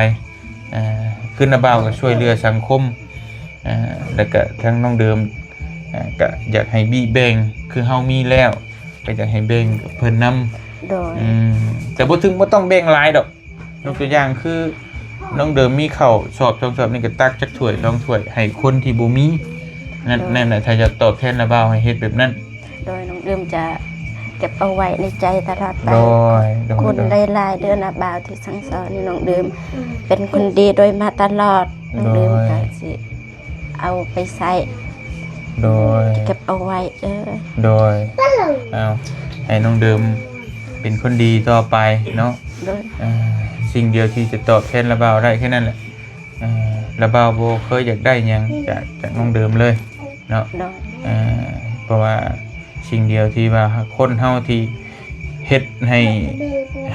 ອ່າ ຄືນ້າບ່າວກໍຊ່ວຍເຫຼືອສັງຄົມ ອ່າ ແລ້ວກໍທາງນ້ອງເດີມ ອ່າ ກໍຢາກໃຫ້ບີແບ່ງ ຄືເຮົາມີແລ້ວ ກໍຢາກໃຫ້ແບ່ງກັບເພິ່ນນຳ ໂດຍ ອືມ ແຕ່ບໍ່ເຖິງ ບໍ່ຕ້ອງແບ່ງຫຼາຍດອກ ຍົກຕົວຢ່າງຄື ນ້ອງເດີມມີເຂົ້າສອບສອງສອບນີ້ ກໍຕັກຈັກຖ້ວຍສອງຖ້ວຍໃຫ້ຄົນທີ່ບໍ່ມີ ນັ້ນ ໂດຍ ນັ້ນແຫຼະ ຖ້າຢາກຕອບແທນນ້າບ່າວໃຫ້ເຮັດແບບນັ້ນ ໂດຍ ນ້ອງເດີມຈະເກັບເອົາໄວ້ໃນໃຈຕະຫຼອດໄປ ໂດຍ ໂດຍ ຂອບຄຸນ ໂດຍ ຫຼາຍໆເດີ ນ້າບ່າວທີ່ສັ່ງສອນໃຫ້ນ້ອງເດີມເປັນຄົນດີໂດຍມາຕະຫຼອດ ນ້ອງເດີມ ໂດຍ ກໍຊິເອົາໄປໃຊ້ ໂດຍ ຈະເກັບເອົາໄວ້ເດີ ໂດຍ ເອົາ ໃຫ້ນ້ອງເດີມເປັນຄົນດີຕໍ່ໄປເນາະ ໂດຍ ອ່າ ສິ່ງດຽວທີ່ຈະຕອບແທນລາວບ່າວໄດ້ແຄ່ນັ້ນແຫຼະ ອ່າ ລາວບ່າວບໍ່ເຄີຍຢາກໄດ້ຫຍັງຈາກ ຈາກນ້ອງເດີມເລີຍເນາະ ໂດຍ ອ່າ ເພາະວ່າສິ່ງດຽວທີ່ວ່າຄົນເຮົາທີ່ເຮັດໃຫ້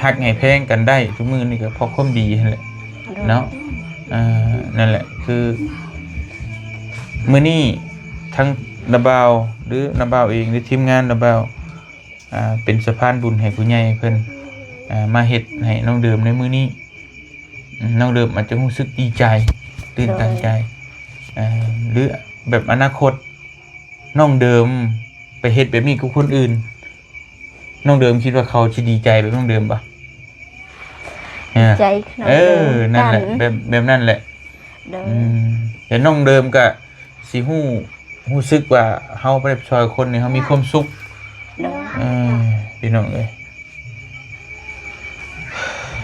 ຮັກໃຫ້ແພງກັນໄດ້ທຸກມື້ນີ້ກໍເພາະຄວາມດີຫັ້ນແຫຼະ ໂດຍ ເນາະ ອ່າ ນັ້ນແຫຼະ ຄືມື້ນີ້ທັງລາວບ່າວ ຫຼື ລາວບ່າວເອງ ຫຼື ທີມງານລາວບ່າວ ອ່າ ເປັນສະພານບຸນໃຫ້ຜູ້ໃຫຍ່ເພິ່ນ ອ່າ ມາເຮັດໃຫ້ນ້ອງເດີມໃນມື້ນີ້ ນ້ອງເດີມອາດຈະຮູ້ສຶກດີໃຈ ຕື່ນຕັນໃຈ ໂດຍ ອ່າ ຫຼື ແບບອະນາຄົດນ້ອງເດີມໄປເຮັດແບບນີ້ກັບຄົນອື່ນ ນ້ອງເດີມຄິດວ່າເຂົາຊິດີໃຈແບບນ້ອງເດີມບໍ່? ດີໃຈ ເອີ ນ້ອງເດີມ ນັ້ນແຫຼະ ກັນ ແບບ ແບບນັ້ນແຫຼະ ໂດຍ ອືມ ແຕ່ນ້ອງເດີມກະຊິຮູ້ ຮູ້ສຶກວ່າເຮົາໄປຊ່ອຍຄົນນີ້ເຮົາມີຄວາມສຸກ ໂດຍ ເອີ ພີ່ນ້ອງເອີຍ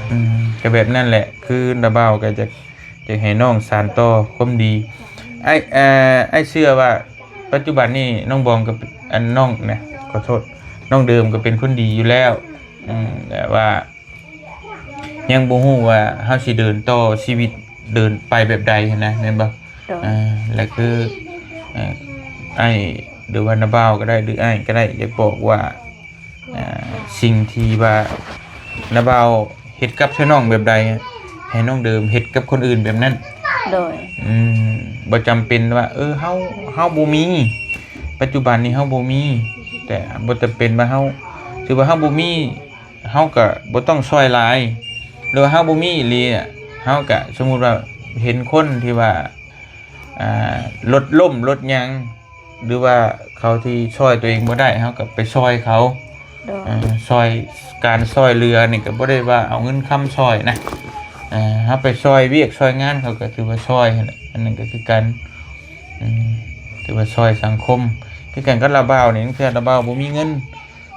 ອືມ ກໍແບບນັ້ນແຫຼະ ຄືລາວບ່າວກໍຢາກ ຢາກໃຫ້ນ້ອງສານຕໍ່ຄວາມດີ. ອ້າຍ ເອີ ອ້າຍເຊື່ອວ່າປັດຈຸບັນນີ້ນ້ອງບອງກໍ ອັນ ນ້ອງນະ ຂໍໂທດ ນ້ອງເດີມກໍເປັນຄົນດີຢູ່ແລ້ວ. ອືມ ແຕ່ວ່າຍັງບໍ່ຮູ້ວ່າເຮົາຊິເດີນຕໍ່ຊີວິດ ເດີນໄປແບບໃດຫັ້ນນະ ແມ່ນບໍ່? ໂດຍ ອ່າ ແລະ ຄື ເອີ ອ້າຍ ຫຼືວ່ານ້າບ່າວກໍໄດ້ ຫຼືອ້າຍກໍໄດ້ ຢາກບອກວ່າ ອ່າ ສິ່ງທີ່ວ່ານ້າບ່າວເຮັດກັບຊະນ້ອງແບບໃດ ໃຫ້ນ້ອງເດີມເຮັດກັບຄົນອື່ນແບບນັ້ນ. ໂດຍ ອືມ ບໍ່ຈຳເປັນວ່າ ເອີ ເຮົາ ເຮົາບໍ່ມີ ປັດຈຸບັນນີ້ເຮົາບໍ່ມີ ແຕ່ບໍ່ຈຳເປັນວ່າເຮົາ ຖືວ່າເຮົາບໍ່ມີ ເຮົາກໍບໍ່ຕ້ອງຊ່ອຍຫຼາຍ ຫຼືວ່າເຮົາບໍ່ມີອີ່ຫຼີ ເຮົາກໍ ສົມມຸດວ່າເຫັນຄົນທີ່ວ່າ ອ່າ ລົດລົ້ມລົດຫຍັງ ຫຼືວ່າເຂົາທີ່ຊ່ອຍຕົວເອງບໍ່ໄດ້ ເຮົາກໍໄປຊ່ອຍເຂົາ. ໂດຍ ເອີ ຊ່ອຍ ການຊ່ອຍເຫຼືອນີ້ກໍບໍ່ໄດ້ວ່າເອົາເງິນຄຳຊ່ອຍນະ ເອີ ເຮົາໄປຊ່ອຍວຽກຊ່ອຍງານເຂົາກໍຖືວ່າຊ່ອຍຫັ້ນແຫຼະ. ອັນນັ້ນກໍຄືກັນ ອືມ ຖືວ່າຊ່ອຍສັງຄົມ ຄືກັນກັບລາວບ່າວນີ້ ລາງເທື່ອລາວບ່າວບໍ່ມີເງິນ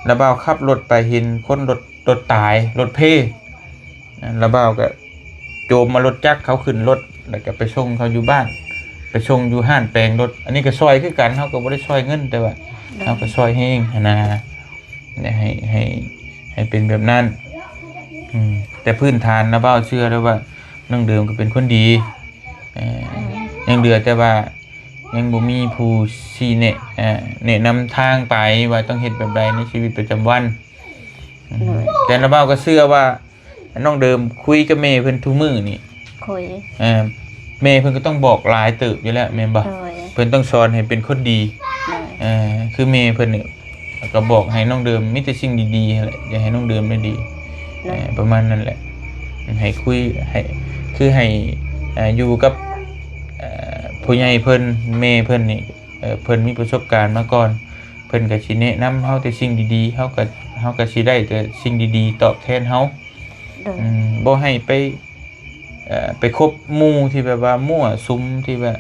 ລາວບ່າວຂັບລົດໄປເຫັນຄົນລົດ ລົດຕາຍ ລົດເພ ລາວບ່າວກໍໂຈມເອົາລົດຈັກເຂົາຂຶ້ນລົດ ແລ້ວກໍໄປສົ່ງເຂົາຢູ່ບ້ານ ໄປສົ່ງຢູ່ຮ້ານແປງລົດ. ອັນນີ້ກໍຊ່ອຍຄືກັນ ເຮົາກໍບໍ່ໄດ້ຊ່ອຍເງິນ ແຕ່ວ່າ ໂດຍ ເຮົາກໍຊ່ອຍແຮງຫັ້ນນະ ໃຫ້ ໃຫ້ ໃຫ້ເປັນແບບນັ້ນ. ອືມ ແຕ່ພື້ນຖານລາວບ່າວເຊື່ອແລ້ວວ່ານ້ອງເດີມກໍເປັນຄົນດີ ເອີ ອືມ ຍັງເຫຼືອແຕ່ວ່າ ຍັງບໍ່ມີຜູ້ຊີ້ແນະ ເອີ ແນະນຳທາງໄປວ່າຕ້ອງເຮັດແບບໃດໃນຊີວິດປະຈຳວັນ. ໂດຍ ແຕ່ລາວບ່າວກໍເຊື່ອວ່ານ້ອງເດີມຄຸຍກັບແມ່ເພິ່ນທຸກມື້ນີ້ ຄຸຍ ເອີ ແມ່ເພິ່ນກໍຕ້ອງບອກຫຼາຍເຕີບຢູ່ແລ້ວແມ່ນບໍ່? ໂດຍ ເພິ່ນຕ້ອງສອນໃຫ້ເປັນຄົນດີ. ໂດຍ ເອີ ຄືແມ່ເພິ່ນນີ້ ແລ້ວກໍບອກໃຫ້ນ້ອງເດີມມີແຕ່ສິ່ງດີໆຫັ້ນແຫຼະ ຢາກໃຫ້ນ້ອງເດີມໄດ້ດີ ເອີ ປະມານນັ້ນແຫຼະ. ໃຫ້ຄຸຍ ໃຫ້ ຄືໃຫ້ ເອີ ຢູ່ກັບ ເອີ ຜູ້ໃຫຍ່ເພິ່ນ ແມ່ເພິ່ນນີ້ ເອີ ເພິ່ນມີປະສົບການມາກ່ອນ ເພິ່ນກໍຊິແນະນຳເຮົາແຕ່ສິ່ງດີໆ ເຮົາກໍ ເຮົາກໍຊິໄດ້ແຕ່ສິ່ງດີໆຕອບແທນເຮົາ. ໂດຍ ອືມ ບໍ່ໃຫ້ໄປ ເອີ ໄປຄົບໝູ່ທີ່ແບບວ່າມົ້ວສຸມ ທີ່ແບບ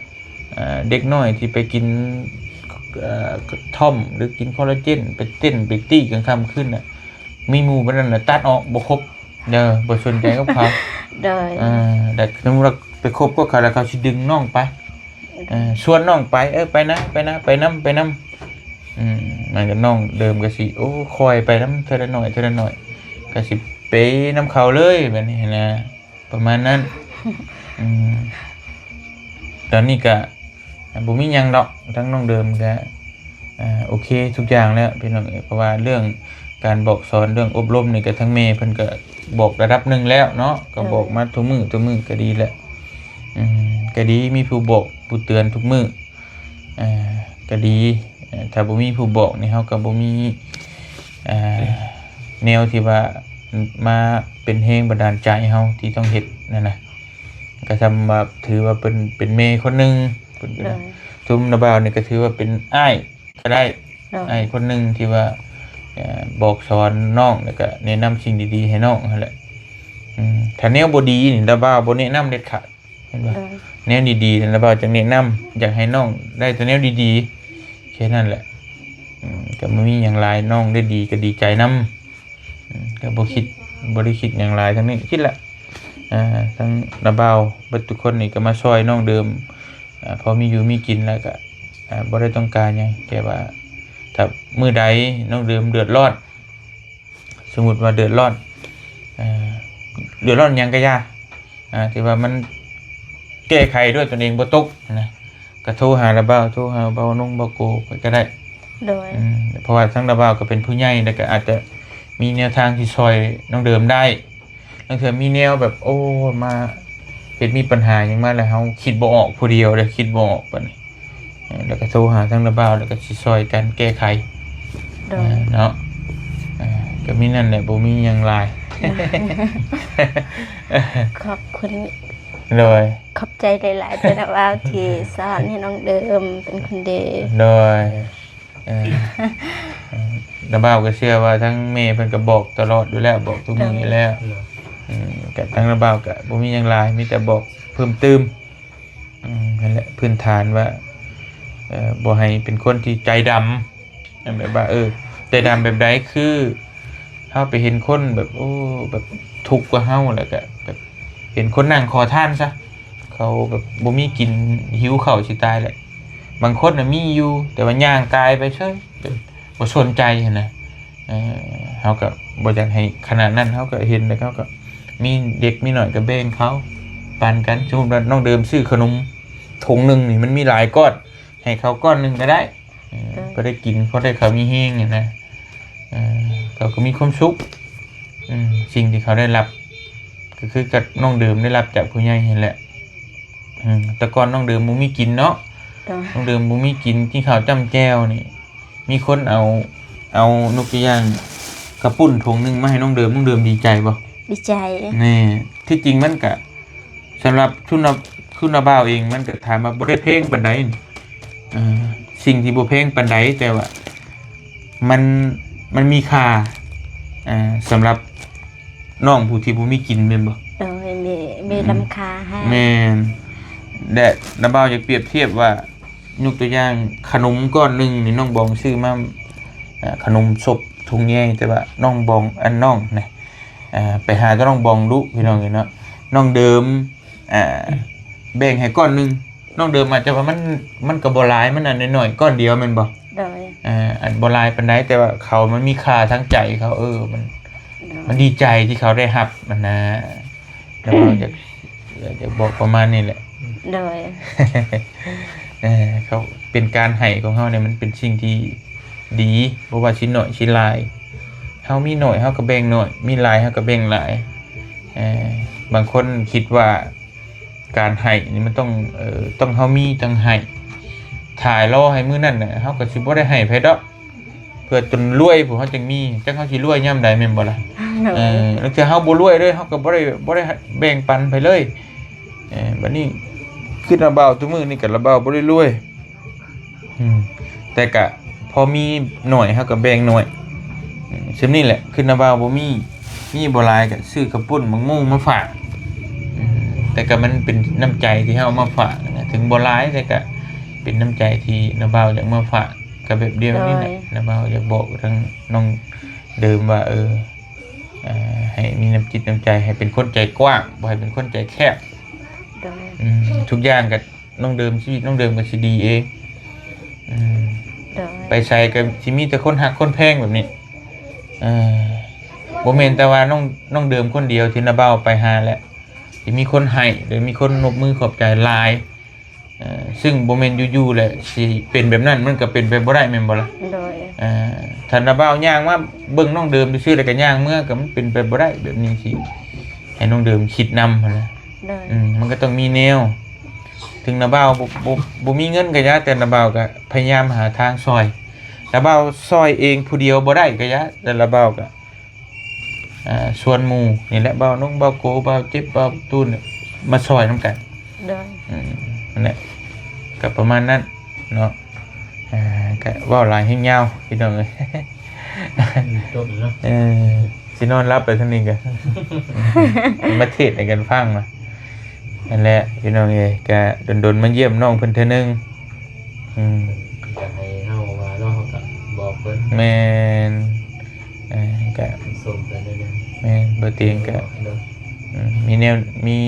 ເອີ ເດັກນ້ອຍທີ່ໄປກິນ ເອີ ທ່ອມ ຫຼືກິນຄໍລາເຈນ ໄປເຕັ້ນໄປຕີກາງຄ່ຳຄືນນະ ມີໝູ່ປານນັ້ນນະ ຕັດອອກ ບໍ່ຄົບເດີ ບໍ່ສົນໃຈກັບເຂົາ. ໂດຍ ເອີ ແຕ່ສົມມຸດວ່າໄປຄົບກັບເຂົາແລ້ວ ເຂົາຊິດຶງນ້ອງໄປ ເອີ ຊວນນ້ອງໄປ ເອີ ໄປນະ ໄປນະ ໄປນຳ ໄປນຳ. ອືມ ມັນກໍ ນ້ອງເດີມກໍຊິ ໂອ້ ຄ່ອຍໄປນຳເທື່ອລະໜ້ອຍ ເທື່ອລະໜ້ອຍ ກໍຊິເປນຳເຂົາເລີຍ ແບບນີ້ຫັ້ນນະ. ປະມານນັ້ນ. ອືມ ຕອນນີ້ກະ ອ່າ ບໍ່ມີຫຍັງດອກ ທາງນ້ອງເດີມກະ ອ່າ ໂອເຄທຸກຢ່າງແລ້ວພີ່ນ້ອງເອີຍ ເພາະວ່າເລື່ອງການບອກສອນ ເລື່ອງອົບຮົມນີ້ກະ ທາງແມ່ເພິ່ນກະບອກລະດັບໜຶ່ງແລ້ວເນາະ ກະ ໂດຍ ບອກມາທຸກມື້ ທຸກມື້ກະດີແລ້ວ. ອືມ ກະດີ ມີຜູ້ບອກຜູ້ເຕືອນທຸກມື້ ອ່າ ກໍດີ ເອີ ຖ້າບໍ່ມີຜູ້ບອກນີ້ ເຮົາກໍບໍ່ມີ ອ່າ ແນວທີ່ວ່າມາເປັນແຮງບັນດານໃຈເຮົາທີ່ຕ້ອງເຮັດນັ້ນນະ. ກໍສ່ຳວ່າ ຖືວ່າເປັນ ເປັນແມ່ຄົນໜຶ່ງ ໂດຍ ຊຸມນ້າບ່າວນີ້ກໍຖືວ່າເປັນອ້າຍກໍໄດ້ ໂດຍ ອ້າຍຄົນໜຶ່ງທີ່ວ່າ ເອີ ບອກສອນນ້ອງ ແລ້ວກໍແນະນຳສິ່ງດີໆໃຫ້ນ້ອງຫັ້ນແຫຼະ. ອືມ ຖ້າແນວບໍ່ດີນີ້ ນ້າບ່າວບໍ່ແນະນຳເດັດຂາດ. ເຫັນບໍ່? ໂດຍ ແນວດີໆນັ້ນລະບ່າວຈັ່ງແນະນຳ ຢາກໃຫ້ນ້ອງໄດ້ແຕ່ແນວດີໆ ແຄ່ນັ້ນແຫຼະ. ອືມ ກໍບໍ່ມີຫຍັງຫຼາຍ ນ້ອງໄດ້ດີກໍດີໃຈນຳ. ອືມ ກໍບໍ່ຄິດ ບໍ່ໄດ້ຄິດຫຍັງຫຼາຍທາງນີ້ ຄິດລະ ອ່າ ທັງລະບ່າວເບິດທຸກຄົນນີ້ກໍມາຊ່ອຍນ້ອງເດີມ ອ່າ ພໍມີຢູ່ມີກິນ ແລ້ວກໍ ອ່າ ບໍ່ໄດ້ຕ້ອງການຫຍັງ ແຕ່ວ່າຖ້າມື້ໃດນ້ອງເດີມເດືອດຮ້ອນ ສົມມຸດວ່າເດືອດຮ້ອນ ເອີ ເດືອດຮ້ອນຫຍັງກໍຢ່າ ອ່າ ທີ່ວ່າມັນແກ້ໄຂດ້ວຍຕົນເອງບໍ່ຕົກນະ ກໍໂທຫາລະບ່າວ ໂທຫາບ່າວນົງ ບ່າວໂກໄປກໍໄດ້. ໂດຍ ອືມ ເພາະວ່າທາງລະບ່າວກໍເປັນຜູ້ໃຫຍ່ ແລ້ວກໍອາດຈະມີແນວທາງທີ່ຊ່ອຍນ້ອງເດີມໄດ້. ລາງເທື່ອມີແນວແບບ ໂອ້ ມາເຮັດ ມີບັນຫາຫຍັງມາແລ້ວ ເຮົາຄິດບໍ່ອອກ ຜູ້ດຽວເດ້ ຄິດບໍ່ອອກບັດນີ້. ເອີ ແລ້ວກໍໂທຫາທາງລະບ່າວ ແລ້ວກໍຊິຊ່ອຍກັນແກ້ໄຂ. ໂດຍ ເອີ ເນາະ ເອີ ກໍມີນັ້ນແຫຼະ ບໍ່ມີຫຍັງຫຼາຍ. ຂອບຄຸນ ໂດຍ ຂອບໃຈຫຼາຍໆເດີລະບ່າວ ທີ່ສອນໃຫ້ນ້ອງເດີມເປັນຄົນດີ. ໂດຍ ເອີ ລະບ່າວກໍເຊື່ອວ່າທັງແມ່ເພິ່ນກໍບອກຕະຫຼອດຢູ່ແລ້ວ ບອກທຸກມື້ຢູ່ແລ້ວ. ໂດຍ ອືມ ກໍທາງລະບ່າວກໍບໍ່ມີຫຍັງຫຼາຍ ມີແຕ່ບອກເພີ່ມຕື່ມ. ອືມ ນັ້ນແຫຼະ ພື້ນຖານວ່າ ເອີ ບໍ່ໃຫ້ເປັນຄົນທີ່ໃຈດຳ ແບບວ່າ ເອີ ໃຈດຳແບບໃດ ຄື ເຮົາໄປເຫັນຄົນແບບ ໂອ້ ແບບທຸກກວ່າເຮົາ ແລ້ວກະແບບເຫັນຄົນນັ່ງຂໍທານຊະ ເຂົາແບບບໍ່ມີກິນ ຫິວເຂົ້າຊິຕາຍແຫຼະ. ບາງຄົນນະມີຢູ່ ແຕ່ວ່າຍ່າງກາຍໄປເສີຍ ແບບບໍ່ສົນໃຈຫັ້ນນະ. ເອີ ເຮົາກໍບໍ່ຢາກໃຫ້ຂະໜາດນັ້ນ ເຮົາກໍເຫັນແລ້ວ ເຮົາກໍມີເດັກມີນ້ອຍກໍແບ່ງເຂົາ ປັນກັນ. ສົມມຸດວ່ານ້ອງເດີມຊື້ຂະໜົມຖົງໜຶ່ງນີ້ ມັນມີຫຼາຍກ້ອນ ໃຫ້ເຂົາກ້ອນໜຶ່ງກໍໄດ້ ເອີ ເອີ ພໍໄດ້ກິນ ພໍໄດ້ເຂົາມີແຮງຫັ້ນນະ. ເອີ ເຂົາກໍມີຄວາມສຸກ ອືມ ສິ່ງທີ່ເຂົາໄດ້ຮັບ ກໍຄືກັບນ້ອງເດີມໄດ້ຮັບຈາກຜູ້ໃຫຍ່ຫັ້ນແຫຼະ. ອືມ ແຕ່ກ່ອນນ້ອງເດີມບໍ່ມີກິນເນາະ ໂດຍ ນ້ອງເດີມບໍ່ມີກິນ ກິນເຂົ້າຈ້ຳແຈ່ວນີ້ ມີຄົນເອົາ ເອົາ ຍົກຕົວຢ່າງ ເຂົ້າປຸ້ນຖົງໜຶ່ງມາໃຫ້ນ້ອງເດີມ ນ້ອງເດີມດີໃຈບໍ່? ດີໃຈ. ແນ່ ທີ່ຈິງມັນກະ ສຳລັບຊຸນນະ ຄຸນນະບ່າວເອງ ມັນກໍຖາມວ່າບໍ່ໄດ້ແພງປານໃດ ເອີ ສິ່ງທີ່ບໍ່ແພງປານໃດ ແຕ່ວ່າມັນ ມັນມີຄ່າ ເອີ ສຳລັບນ້ອງຜູ້ທີ່ບໍ່ມີກິນແມ່ນບໍ່? ໂດຍ ມີ ມີ ອືມ ລຳຄ່າໃຫ້ ແມ່ນ. ແລະ ນະບ່າວຢາກປຽບທຽບວ່າ ຍົກຕົວຢ່າງ ຂະໜົມກ້ອນໜຶ່ງນີ້ ນ້ອງບອງຊື້ມາ ເອີ ຂະໜົມສົບຖົງໃຫຍ່ ແຕ່ວ່ານ້ອງບອງ ອັນ ນ້ອງນະ ເອີ ໄປຫາແຕ່ນ້ອງບອງດຸ ພີ່ນ້ອງເອີຍເນາະ ນ້ອງເດີມ ອ່າ ແບ່ງໃຫ້ກ້ອນໜຶ່ງ ນ້ອງເດີມອາດຈະວ່າມັນ ມັນກໍບໍ່ຫຼາຍ ມັນອັນນ້ອຍໆ ກ້ອນດຽວແມ່ນບໍ່? ໂດຍ ອ່າ ອັນບໍ່ຫຼາຍປານໃດ ແຕ່ວ່າເຂົາມັນມີຄ່າທາງໃຈເຂົາ ເອີ ມັນ ໂດຍ ມັນດີໃຈທີ່ເຂົາໄດ້ຮັບຫັ້ນນະ. ແລ້ວກໍຢາກ ຢາກ ຢາກບອກປະມານນີ້ແຫຼະ ໂດຍ ເອີ ເຂົາເປັນການໃຫ້ຂອງເຮົານີ້ ມັນເປັນສິ່ງທີ່ດີ ບໍ່ວ່າຊິໜ້ອຍຊິຫຼາຍ ເຮົາມີໜ້ອຍເຮົາກໍແບ່ງໜ້ອຍ ມີຫຼາຍເຮົາກໍແບ່ງຫຼາຍ. ເອີ ບາງຄົນຄິດວ່າ ການໃຫ້ນີ້ມັນຕ້ອງ ເອີ ຕ້ອງເຮົາມີຈັ່ງໃຫ້ ຖ້າລໍໃຫ້ມື້ນັ້ນນະ ເຮົາກໍຊິບໍ່ໄດ້ໃຫ້ໃຜດອກ ເພື່ອຈົນລວຍພຸ້ນເຮົາຈຶ່ງມີ ຈັກເຮົາຊິລວຍຍາມໃດແມ່ນບໍ່ລະ? ໂດຍ ເອີ ລາງເທື່ອເຮົາບໍ່ລວຍເລີຍ ເຮົາກໍບໍ່ໄດ້ ບໍ່ໄດ້ແບ່ງປັນໃຜເລີຍ. ເອີ ບັດນີ້ຄືລະບ່າວ ທຸກມື້ນີ້ກໍລະບ່າວບໍ່ໄດ້ລວຍ ອືມ ແຕ່ກະພໍມີໜ້ອຍເຮົາກໍແບ່ງໜ້ອຍ ອືມ ສ່ຳນີ້ແຫຼະ. ຄືນະບ່າວບໍ່ມີ ມີບໍ່ຫຼາຍກໍຊື້ເຂົ້າປຸ້ນໝາກໂມມາຝາກ ອືມ ແຕ່ກໍມັນເປັນນ້ຳໃຈທີ່ເຮົາເອົາມາຝາກນະ ເຖິງບໍ່ຫຼາຍແຕ່ກໍເປັນນ້ຳໃຈທີ່ນະບ່າວຢາກມາຝາກ ກໍແບບດຽວນີ້ແຫຼະ. ໂດຍ ນະບ່າວຢາກບອກທາງນ້ອງເດີມວ່າ ເອີ ເອີ ໃຫ້ມີນ້ຳຈິດນ້ຳໃຈ ໃຫ້ເປັນຄົນໃຈກວ້າງ ບໍ່ໃຫ້ເປັນຄົນໃຈແຄບ. ໂດຍ ອືມ ທຸກຢ່າງກໍ ນ້ອງເດີມ ຊີວິດນ້ອງເດີມກໍຊິດີເອງ ອືມ ໂດຍ ໄປໃສກໍຊິມີແຕ່ຄົນຮັກຄົນແພງແບບນີ້ ເອີ ບໍ່ແມ່ນແຕ່ວ່ານ້ອງ ນ້ອງເດີມຄົນດຽວທີ່ນະບ່າວໄປຫາແຫຼະ ຊິມີຄົນໃຫ້ ຫຼືມີຄົນນົບມືຂອບໃຈຫຼາຍ ເອີ ຊຶ່ງບໍ່ແມ່ນຢູ່ໆແຫຼະຊິເປັນແບບນັ້ນ ມັນກໍເປັນໄປບໍ່ໄດ້ແມ່ນບໍ່ລະ? ໂດຍ ເອີ ຖ້ານະບ່າວຍ່າງມາເບິ່ງນ້ອງເດີມຊື່ໆ ແລ້ວກໍຍ່າງເມືອ ກໍມັນເປັນໄປບໍ່ໄດ້ແບບນີ້ ຊິໃຫ້ນ້ອງເດີມຄິດນຳຫັ້ນນະ. ໂດຍ ອືມ ມັນກໍຕ້ອງມີແນວ ເຖິງນະບ່າວບໍ່ ບໍ່ ບໍ່ມີເງິນກໍຢ່າ ແຕ່ນະບ່າວກໍພະຍາຍາມຫາທາງຊ່ອຍ ນະບ່າວຊ່ອຍເອງຜູ້ດຽວບໍ່ໄດ້ກໍຢ່າ ແຕ່ນະບ່າວກໍ ອ່າ ຊວນໝູ່ນີ້ແຫຼະ ບ່າວນົງ ບ່າວໂກ ບ່າວເຈັບ ບ່າວຕູນ ມາຊ່ອຍນຳກັນ. ໂດຍ ອືມ ນັ້ນແຫຼະ ກໍປະມານນັ້ນເນາະ. ອ່າ ກະເວົ້າຫຼາຍແຮງຍາວພີ່ນ້ອງເອີຍ ອືມ ຈົບແລ້ວເນາະ ເອີ ຊິນອນຫຼັບໄປທາງນີ້ກະ ມາເທດໃຫ້ກັນຟັງວ່າ ນັ້ນແຫຼະພີ່ນ້ອງເອີຍ ກະດົນໆມາຢ້ຽມນ້ອງເພິ່ນເທື່ອໜຶ່ງ ອືມ ຢາກໃຫ້ເຮົາວ່າເນາະ ເຮົາກະບອກເພິ່ນ ແມ່ນ ເອີ ກະ ສົມກັນໜ້ອຍໜຶ່ງ ແມ່ນ ບໍ່ຕຽງກະ ເນາະ ອືມ ມີແນວ ມີ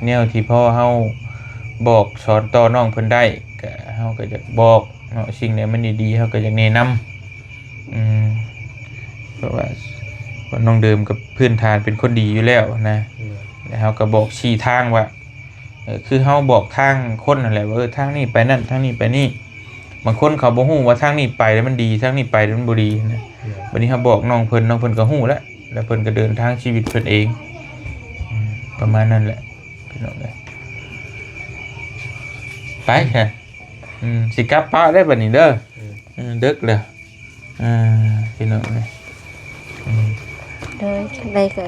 ແນວທີ່ພໍເຮົາບອກສອນຕໍ່ນ້ອງເພິ່ນໄດ້ ກະ ເຮົາກໍຢາກບອກເນາະ ສິ່ງໃດມັນດີໆ ເຮົາກໍຢາກແນະນຳ ອືມ ເພາະວ່າ ເພາະນ້ອງເດີມກໍພື້ນຖານເປັນຄົນດີຢູ່ແລ້ວນະ ແລ້ວເຮົາກໍບອກຊີ້ທາງວ່າ ເອີ ຄືເຮົາບອກທາງຄົນຫັ້ນແຫຼະວ່າ ເອີ ທາງນີ້ໄປນັ້ນ ທາງນີ້ໄປນີ້ ບາງຄົນເຂົາບໍ່ຮູ້ວ່າທາງນີ້ໄປແລ້ວມັນດີ ທາງນີ້ໄປແລ້ວມັນບໍ່ດີນະ. ບັດນີ້ເຮົາບອກນ້ອງເພິ່ນ ນ້ອງເພິ່ນກໍຮູ້ແລ້ວ ແລ້ວເພິ່ນກໍເດີນທາງຊີວິດເພິ່ນເອງ ອືມ ປະມານນັ້ນແຫຼະພີ່ນ້ອງເອີຍ. ໄປຊະ ອືມ ຊິກັບປະແລ້ວບັດນີ້ເດີ ອືມ ເດິກແລ້ວ ອ່າ ພີ່ນ້ອງເອີຍ ອືມ ໂດຍ ຈັ່ງໃດກໍ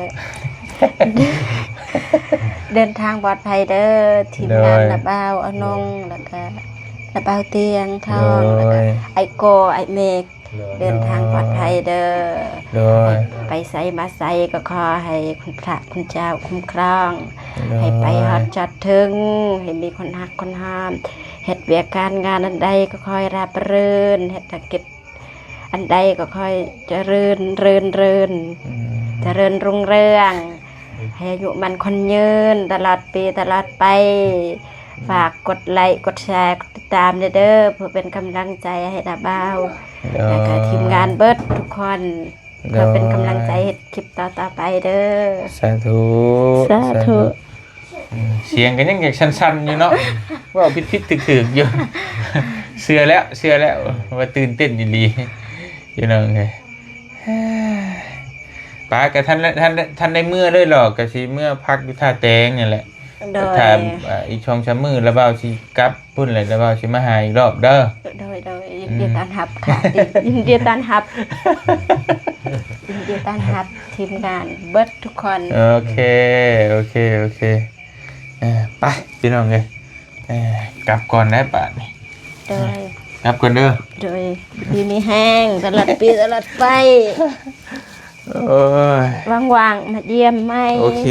ເດີນທາງປອດໄພເດີ ທີມງານ ໂດຍ ນ້າບ່າວອານົງ ໂດຍ ແລ້ວກະນ້າບ່າວຕຽງທອງ ໂດຍ ແລ້ວກະອ້າຍໂກ ອ້າຍເມກ ໂດຍ ເດີນທາງປອດໄພເດີ ໂດຍ ໃຫ້ໄປໃສມາໃສກໍຂໍໃຫ້ຄຸນພະຄຸນເຈົ້າຄຸ້ມຄອງ ໂດຍ ໃຫ້ໄປຮອດຈອດເຖິງ ໃຫ້ມີຄົນຮັກຄົນຫອມ ເຮັດວຽກການງານອັນໃດກໍຂໍໃຫ້ລາບລື່ນ ເຮັດທຸລະກິດ ອ ອັນໃດກໍຂໍໃຫ້ຈະເລີນ ເລີນ ເລີນ ອືມ ຈະເລີນຮຸ່ງເຮືອງ ໃຫ້ອາຍຸໝັ້ນຂວັນຍືນຕະຫຼອດປີຕະຫຼອດໄປ. ອືມ ຝາກກົດໄລ ກົດແຊ ກົດຕິດຕາມແດ່ເດີ ເພື່ອເປັນກຳລັງໃຈໃຫ້ດາບ່າວ ໂດຍ ແລ້ວກໍທີມງານເບິດທຸກຄົນ ໂດຍ ເພື່ອເປັນກຳລັງໃຈເຮັດຄລິບຕໍ່ໆໄປເດີ. ສາທຸ ສາທຸ ສາທຸ. ອືມ ສຽງກໍຍັງຢາກສັ່ນໆຢູ່ເນາະ ເວົ້າຜິດໆຖືກໆຢູ່. ເຊື່ອແລ້ວ ເຊື່ອແລ້ວວ່າຕື່ນເຕັ້ນອີ່ຫຼີ ພີ່ນ້ອງເອີຍ. ປາກໍທັນ ທັນ ທັນໄດ້ເມືອເລີຍເນາະ ກໍຊິເມືອພັກຢູ່ທ່າແຕງນີ້ແຫຼະ. ໂດຍ ຖ້າ ອ່າ ອີກສອງສາມມື້ລະບ່າວຊິກັບພຸ້ນແຫຼະ ລະບ່າວຊິມາຫາອີກລອບເດີ. ໂດຍ ໂດຍ ຍິນດີ ອືມ ຕ້ອນຮັບຄ່ະ ຍິນດີຕ້ອນຮັບ ຍິນດີຕ້ອນຮັບທີມງານເບິດທຸກຄົນ. ໂອເຄ ໂອເຄ ໂອເຄ. ເອີ ໄປພີ່ນ້ອງເອີຍ ເອີ ກັບກ່ອນໄດ໋ບາດນີ້. ໂດຍ ກັບກ່ອນເດີ. ໂດຍ ດີມີແຮງຕະຫຼອດປີຕະຫຼອດໄປ. ໂອ້ຍ ວ່າງໆມາຢ້ຽມໃໝ່. ໂອເຄ.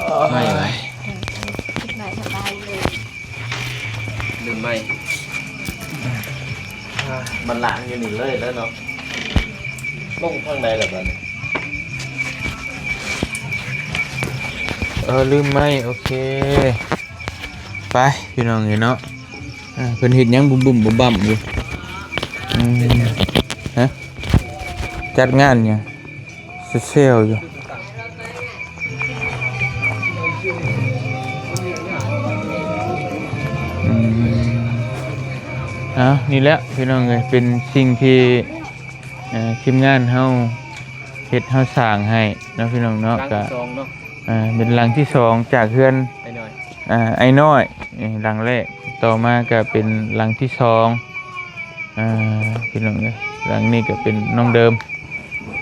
ອືມ ໄໝ້ໄວ ລືມໄໝ້ ມັນລ້າງຢູ່ນີ້ເລີຍແລ້ວເນາະ. ລົງທາງໃດລະບາດນີ້? ເອີ ລືມໄໝ້. ໂອເຄ ໄປພີ່ນ້ອງເອີຍເນາະ. ອ່າ ເພິ່ນເຮັດຫຍັງບຸ້ມໆບັ້ມໆຢູ່? ອືມ ຮະ ຈັດງານຫຍັງ? ເຊວໆຢູ່. ອືມ ເອົາ ນີ້ແຫຼະພີ່ນ້ອງເອີຍ ເປັນສິ່ງທີ່ ເອີ ທີມງານເຮົາເຮັດເຮົາສ້າງໃຫ້ເນາະ ພີ່ນ້ອງເນາະ. ຫຼັງທີສອງເນາະ ກະ ອ່າ ເປັນຫຼັງທີສອງຈາກເຮືອນ ອ້າຍນ້ອຍ ອ່າ ອ້າຍນ້ອຍ ເອີ ຫຼັງແລກ. ຕໍ່ມາກໍເປັນຫຼັງທີສອງ ອ່າ ພີ່ນ້ອງເອີຍ ຫຼັງນີ້ກໍເປັນນ້ອງເດີມ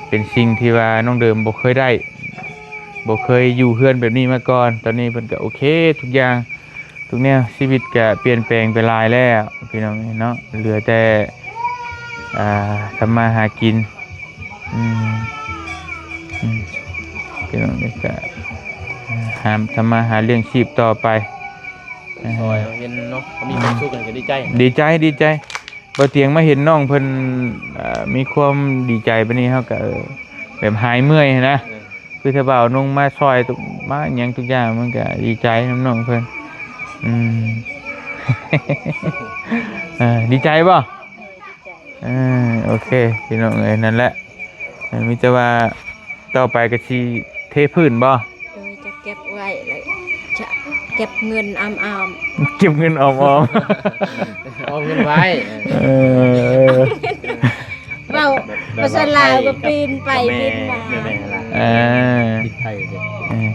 ເປັນສິ່ງທີ່ວ່ານ້ອງເດີມບໍ່ເຄີຍໄດ້ ບໍ່ເຄີຍຢູ່ເຮືອນແບບນີ້ມາກ່ອນ. ຕອນນີ້ເພິ່ນກໍໂອເຄທຸກຢ່າງ ທຸກແນວ ຊີວິດກະປ່ຽນແປງໄປຫຼາຍແລ້ວພີ່ນ້ອງເອີຍເນາະ. ເຫຼືອແຕ່ ອ່າ ທຳມາຫາກິນ ອືມ ອືມ ພີ່ນ້ອງເອີຍ ກະຫາທຳມາຫາລ້ຽງຊີບຕໍ່ໄປ. ຊ່ອຍເຮົາເຫັນເນາະ ເຮົາມີຄວາມສຸກ ເຮົາກໍດີໃຈ ດີໃຈ ດີໃຈ. ບໍ່ຕຽງມາເຫັນນ້ອງເພິ່ນ ເອີ ມີຄວາມດີໃຈປານນີ້ ເຮົາກໍ ເອີ ແບບຫາຍເມື່ອຍຫັ້ນນະ. ເອີ ຄືຖ້າບ່າວນຸ່ງມາຊ່ອຍ ມາຫຍັງທຸກຢ່າງ ມັນກໍດີໃຈນຳນ້ອງເພິ່ນ. ອືມ ເອີ ດີໃຈບໍ່? ເອີ ໂອເຄ ພີ່ນ້ອງເອີຍ ນັ້ນແຫຼະ ເອີ ມີແຕ່ວ່າຕໍ່ໄປກໍຊິເທພື້ນບໍ່? ໂດຍ ຈະເກັບໄວ້ ແລ້ວຈະເກັບເງິນອອມໆ ເກັບເງິນອອມໆ ອອມເງິນໄວ້. ເອີ ເວົ້າພາສາລາວກໍປີນໄປປີນມາ ແມ່ນໆ ອ່າ ຕິດໄທເດ້.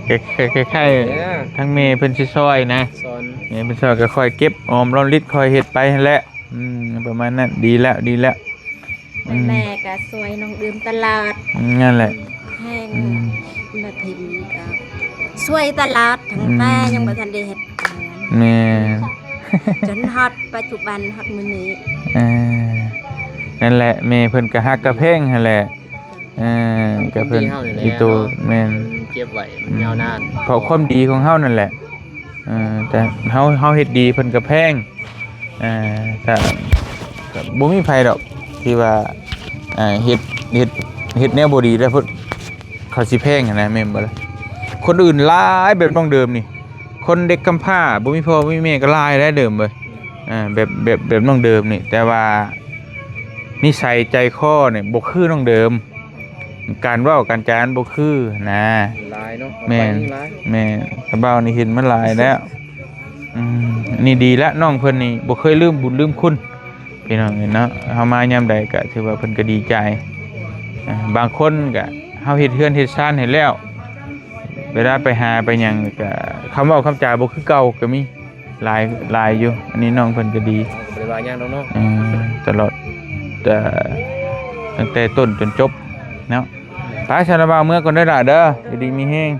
ເອີ ຄ້າຍໆ ເອີ ທາງແມ່ເພິ່ນຊິຊ່ອຍນະ ສອນ ແມ່ເພິ່ນຊ່ອຍ ກໍຄ່ອຍເກັບອອມລອມລິດ ຄ່ອຍເຮັດໄປຫັ້ນແຫຼະ. ອືມ ປະມານນັ້ນ ດີແລ້ວ ດີແລ້ວ. ອືມ ແມ່ກໍຊ່ວຍນ້ອງດື່ມຕະຫຼອດ ອືມ ນັ້ນແຫຼະ ແຮງ ອືມ ມາຖິ້ມກໍຊ່ວຍຕະຫຼອດ ຕັ້ງແຕ່ ອືມ ຍັງບໍ່ທັນໄດ້ເຮັດເຮືອນ ແມ່ນ ຈົນຮອດປັດຈຸບັນ ຮອດມື້ນີ້. ເອີ ນັ້ນແຫຼະ ແມ່ເພິ່ນກໍຮັກກໍແພງຫັ້ນແຫຼະ. ເອີ ກໍເພິ່ນ ຄວາມດີເຮົານີ້ແຫຼະ ອີໂຕ ເນາະ ແມ່ນ ເກັບໄວ້ມັນຍາວນານ ເພາະຄວາມດີຂອງເຮົານັ້ນແຫຼະ. ເອີ ແຕ່ເຮົາ ເຮົາເຮັດດີເພິ່ນກໍແພງ. ເອີ ກໍ ກໍບໍ່ມີໃຜດອກທີ່ວ່າ ເຮັດ ເຮັດ ເຮັດແນວບໍ່ດີແລ້ວເພິ່ນ ເຂົາຊິແພງຫັ້ນນະ ແມ່ນບໍ່ລະ? ຄົນອື່ນຫຼາຍແບບນ້ອງເດີມນີ້ ຄົນເດັກກຳພ້າ ບໍ່ມີພໍ່ບໍ່ມີແມ່ກໍຫຼາຍໄດ໋ເດີມເອີຍ. ເອີ ແບບ ແບບ ແບບນ້ອງເດີມນີ້ ແຕ່ວ່ານິໄສໃຈຄໍນີ້ບໍ່ຄືນ້ອງເດີມ. ການເວົ້າການຈາມັນບໍ່ຄືນະ ຫຼາຍເນາະ. ແມ່ນ ແມ່ນ ຕາບ່າວນີ້ເຫັນມາຫຼາຍແລ້ວ. ອືມ ອັນນີ້ດີລະ ນ້ອງເພິ່ນນີ້ບໍ່ເຄີຍລືມບຸນລືມຄຸນ ພີ່ນ້ອງເອີຍເນາະ. ເຮົາມາຍາມໃດກໍຖືວ່າເພິ່ນກໍດີໃຈ. ອ່າ ບາງຄົນກໍເຮົາເຮັດເຮືອນເຮັດຊານໃຫ້ແລ້ວ ເວລາໄປຫາໄປຫຍັງກໍຄຳເວົ້າຄຳຈາບໍ່ຄືເກົ່າກໍມີ. ຫຼາຍ ຫຼາຍຢູ່. ອັນນີ້ນ້ອງເພິ່ນກໍດີ ເຮົາກໍບໍ່ໄດ້ວ່າຫຍັງດອກເນາະ. ອືມ ຕະຫຼອດ ແຕ່ ຕັ້ງແຕ່ຕົ້ນຈົນຈົບເນາະ. ໄປ ຊາວລາວບ່າວ ເມືອກ່ອນເດີຫຼ້າເດີ ຢູ່ດີມີແຮງ.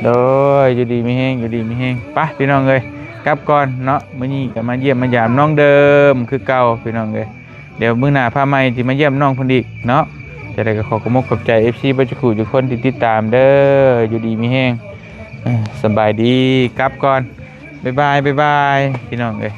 ໂດຍ ຢູ່ດີມີແຮງ ຢູ່ດີມີແຮງ. ໄປ ພີ່ນ້ອງເອີຍ ກັບກ່ອນເນາະ. ມື້ນີ້ກໍມາຢ້ຽມມາຢາມນ້ອງເດີມຄືເກົ່າ ພີ່ນ້ອງເອີຍ. ດຽວມື້ໜ້າພາໃໝ່ຊິມາຢ້ຽມນ້ອງເພິ່ນອີກເນາະ. ຈັ່ງໃດກໍຂໍຂອບອົກຂອບໃຈ ເອັຟຊີ ເບິດທຸກຜູ້ທຸກຄົນທີ່ຕິດຕາມເດີ. ຢູ່ດີມີແຮງ ເອີ ສະບາຍດີ ກັບກ່ອນ ບາຍບາຍ ບາຍບາຍ ພີ່ນ້ອງເອີຍ.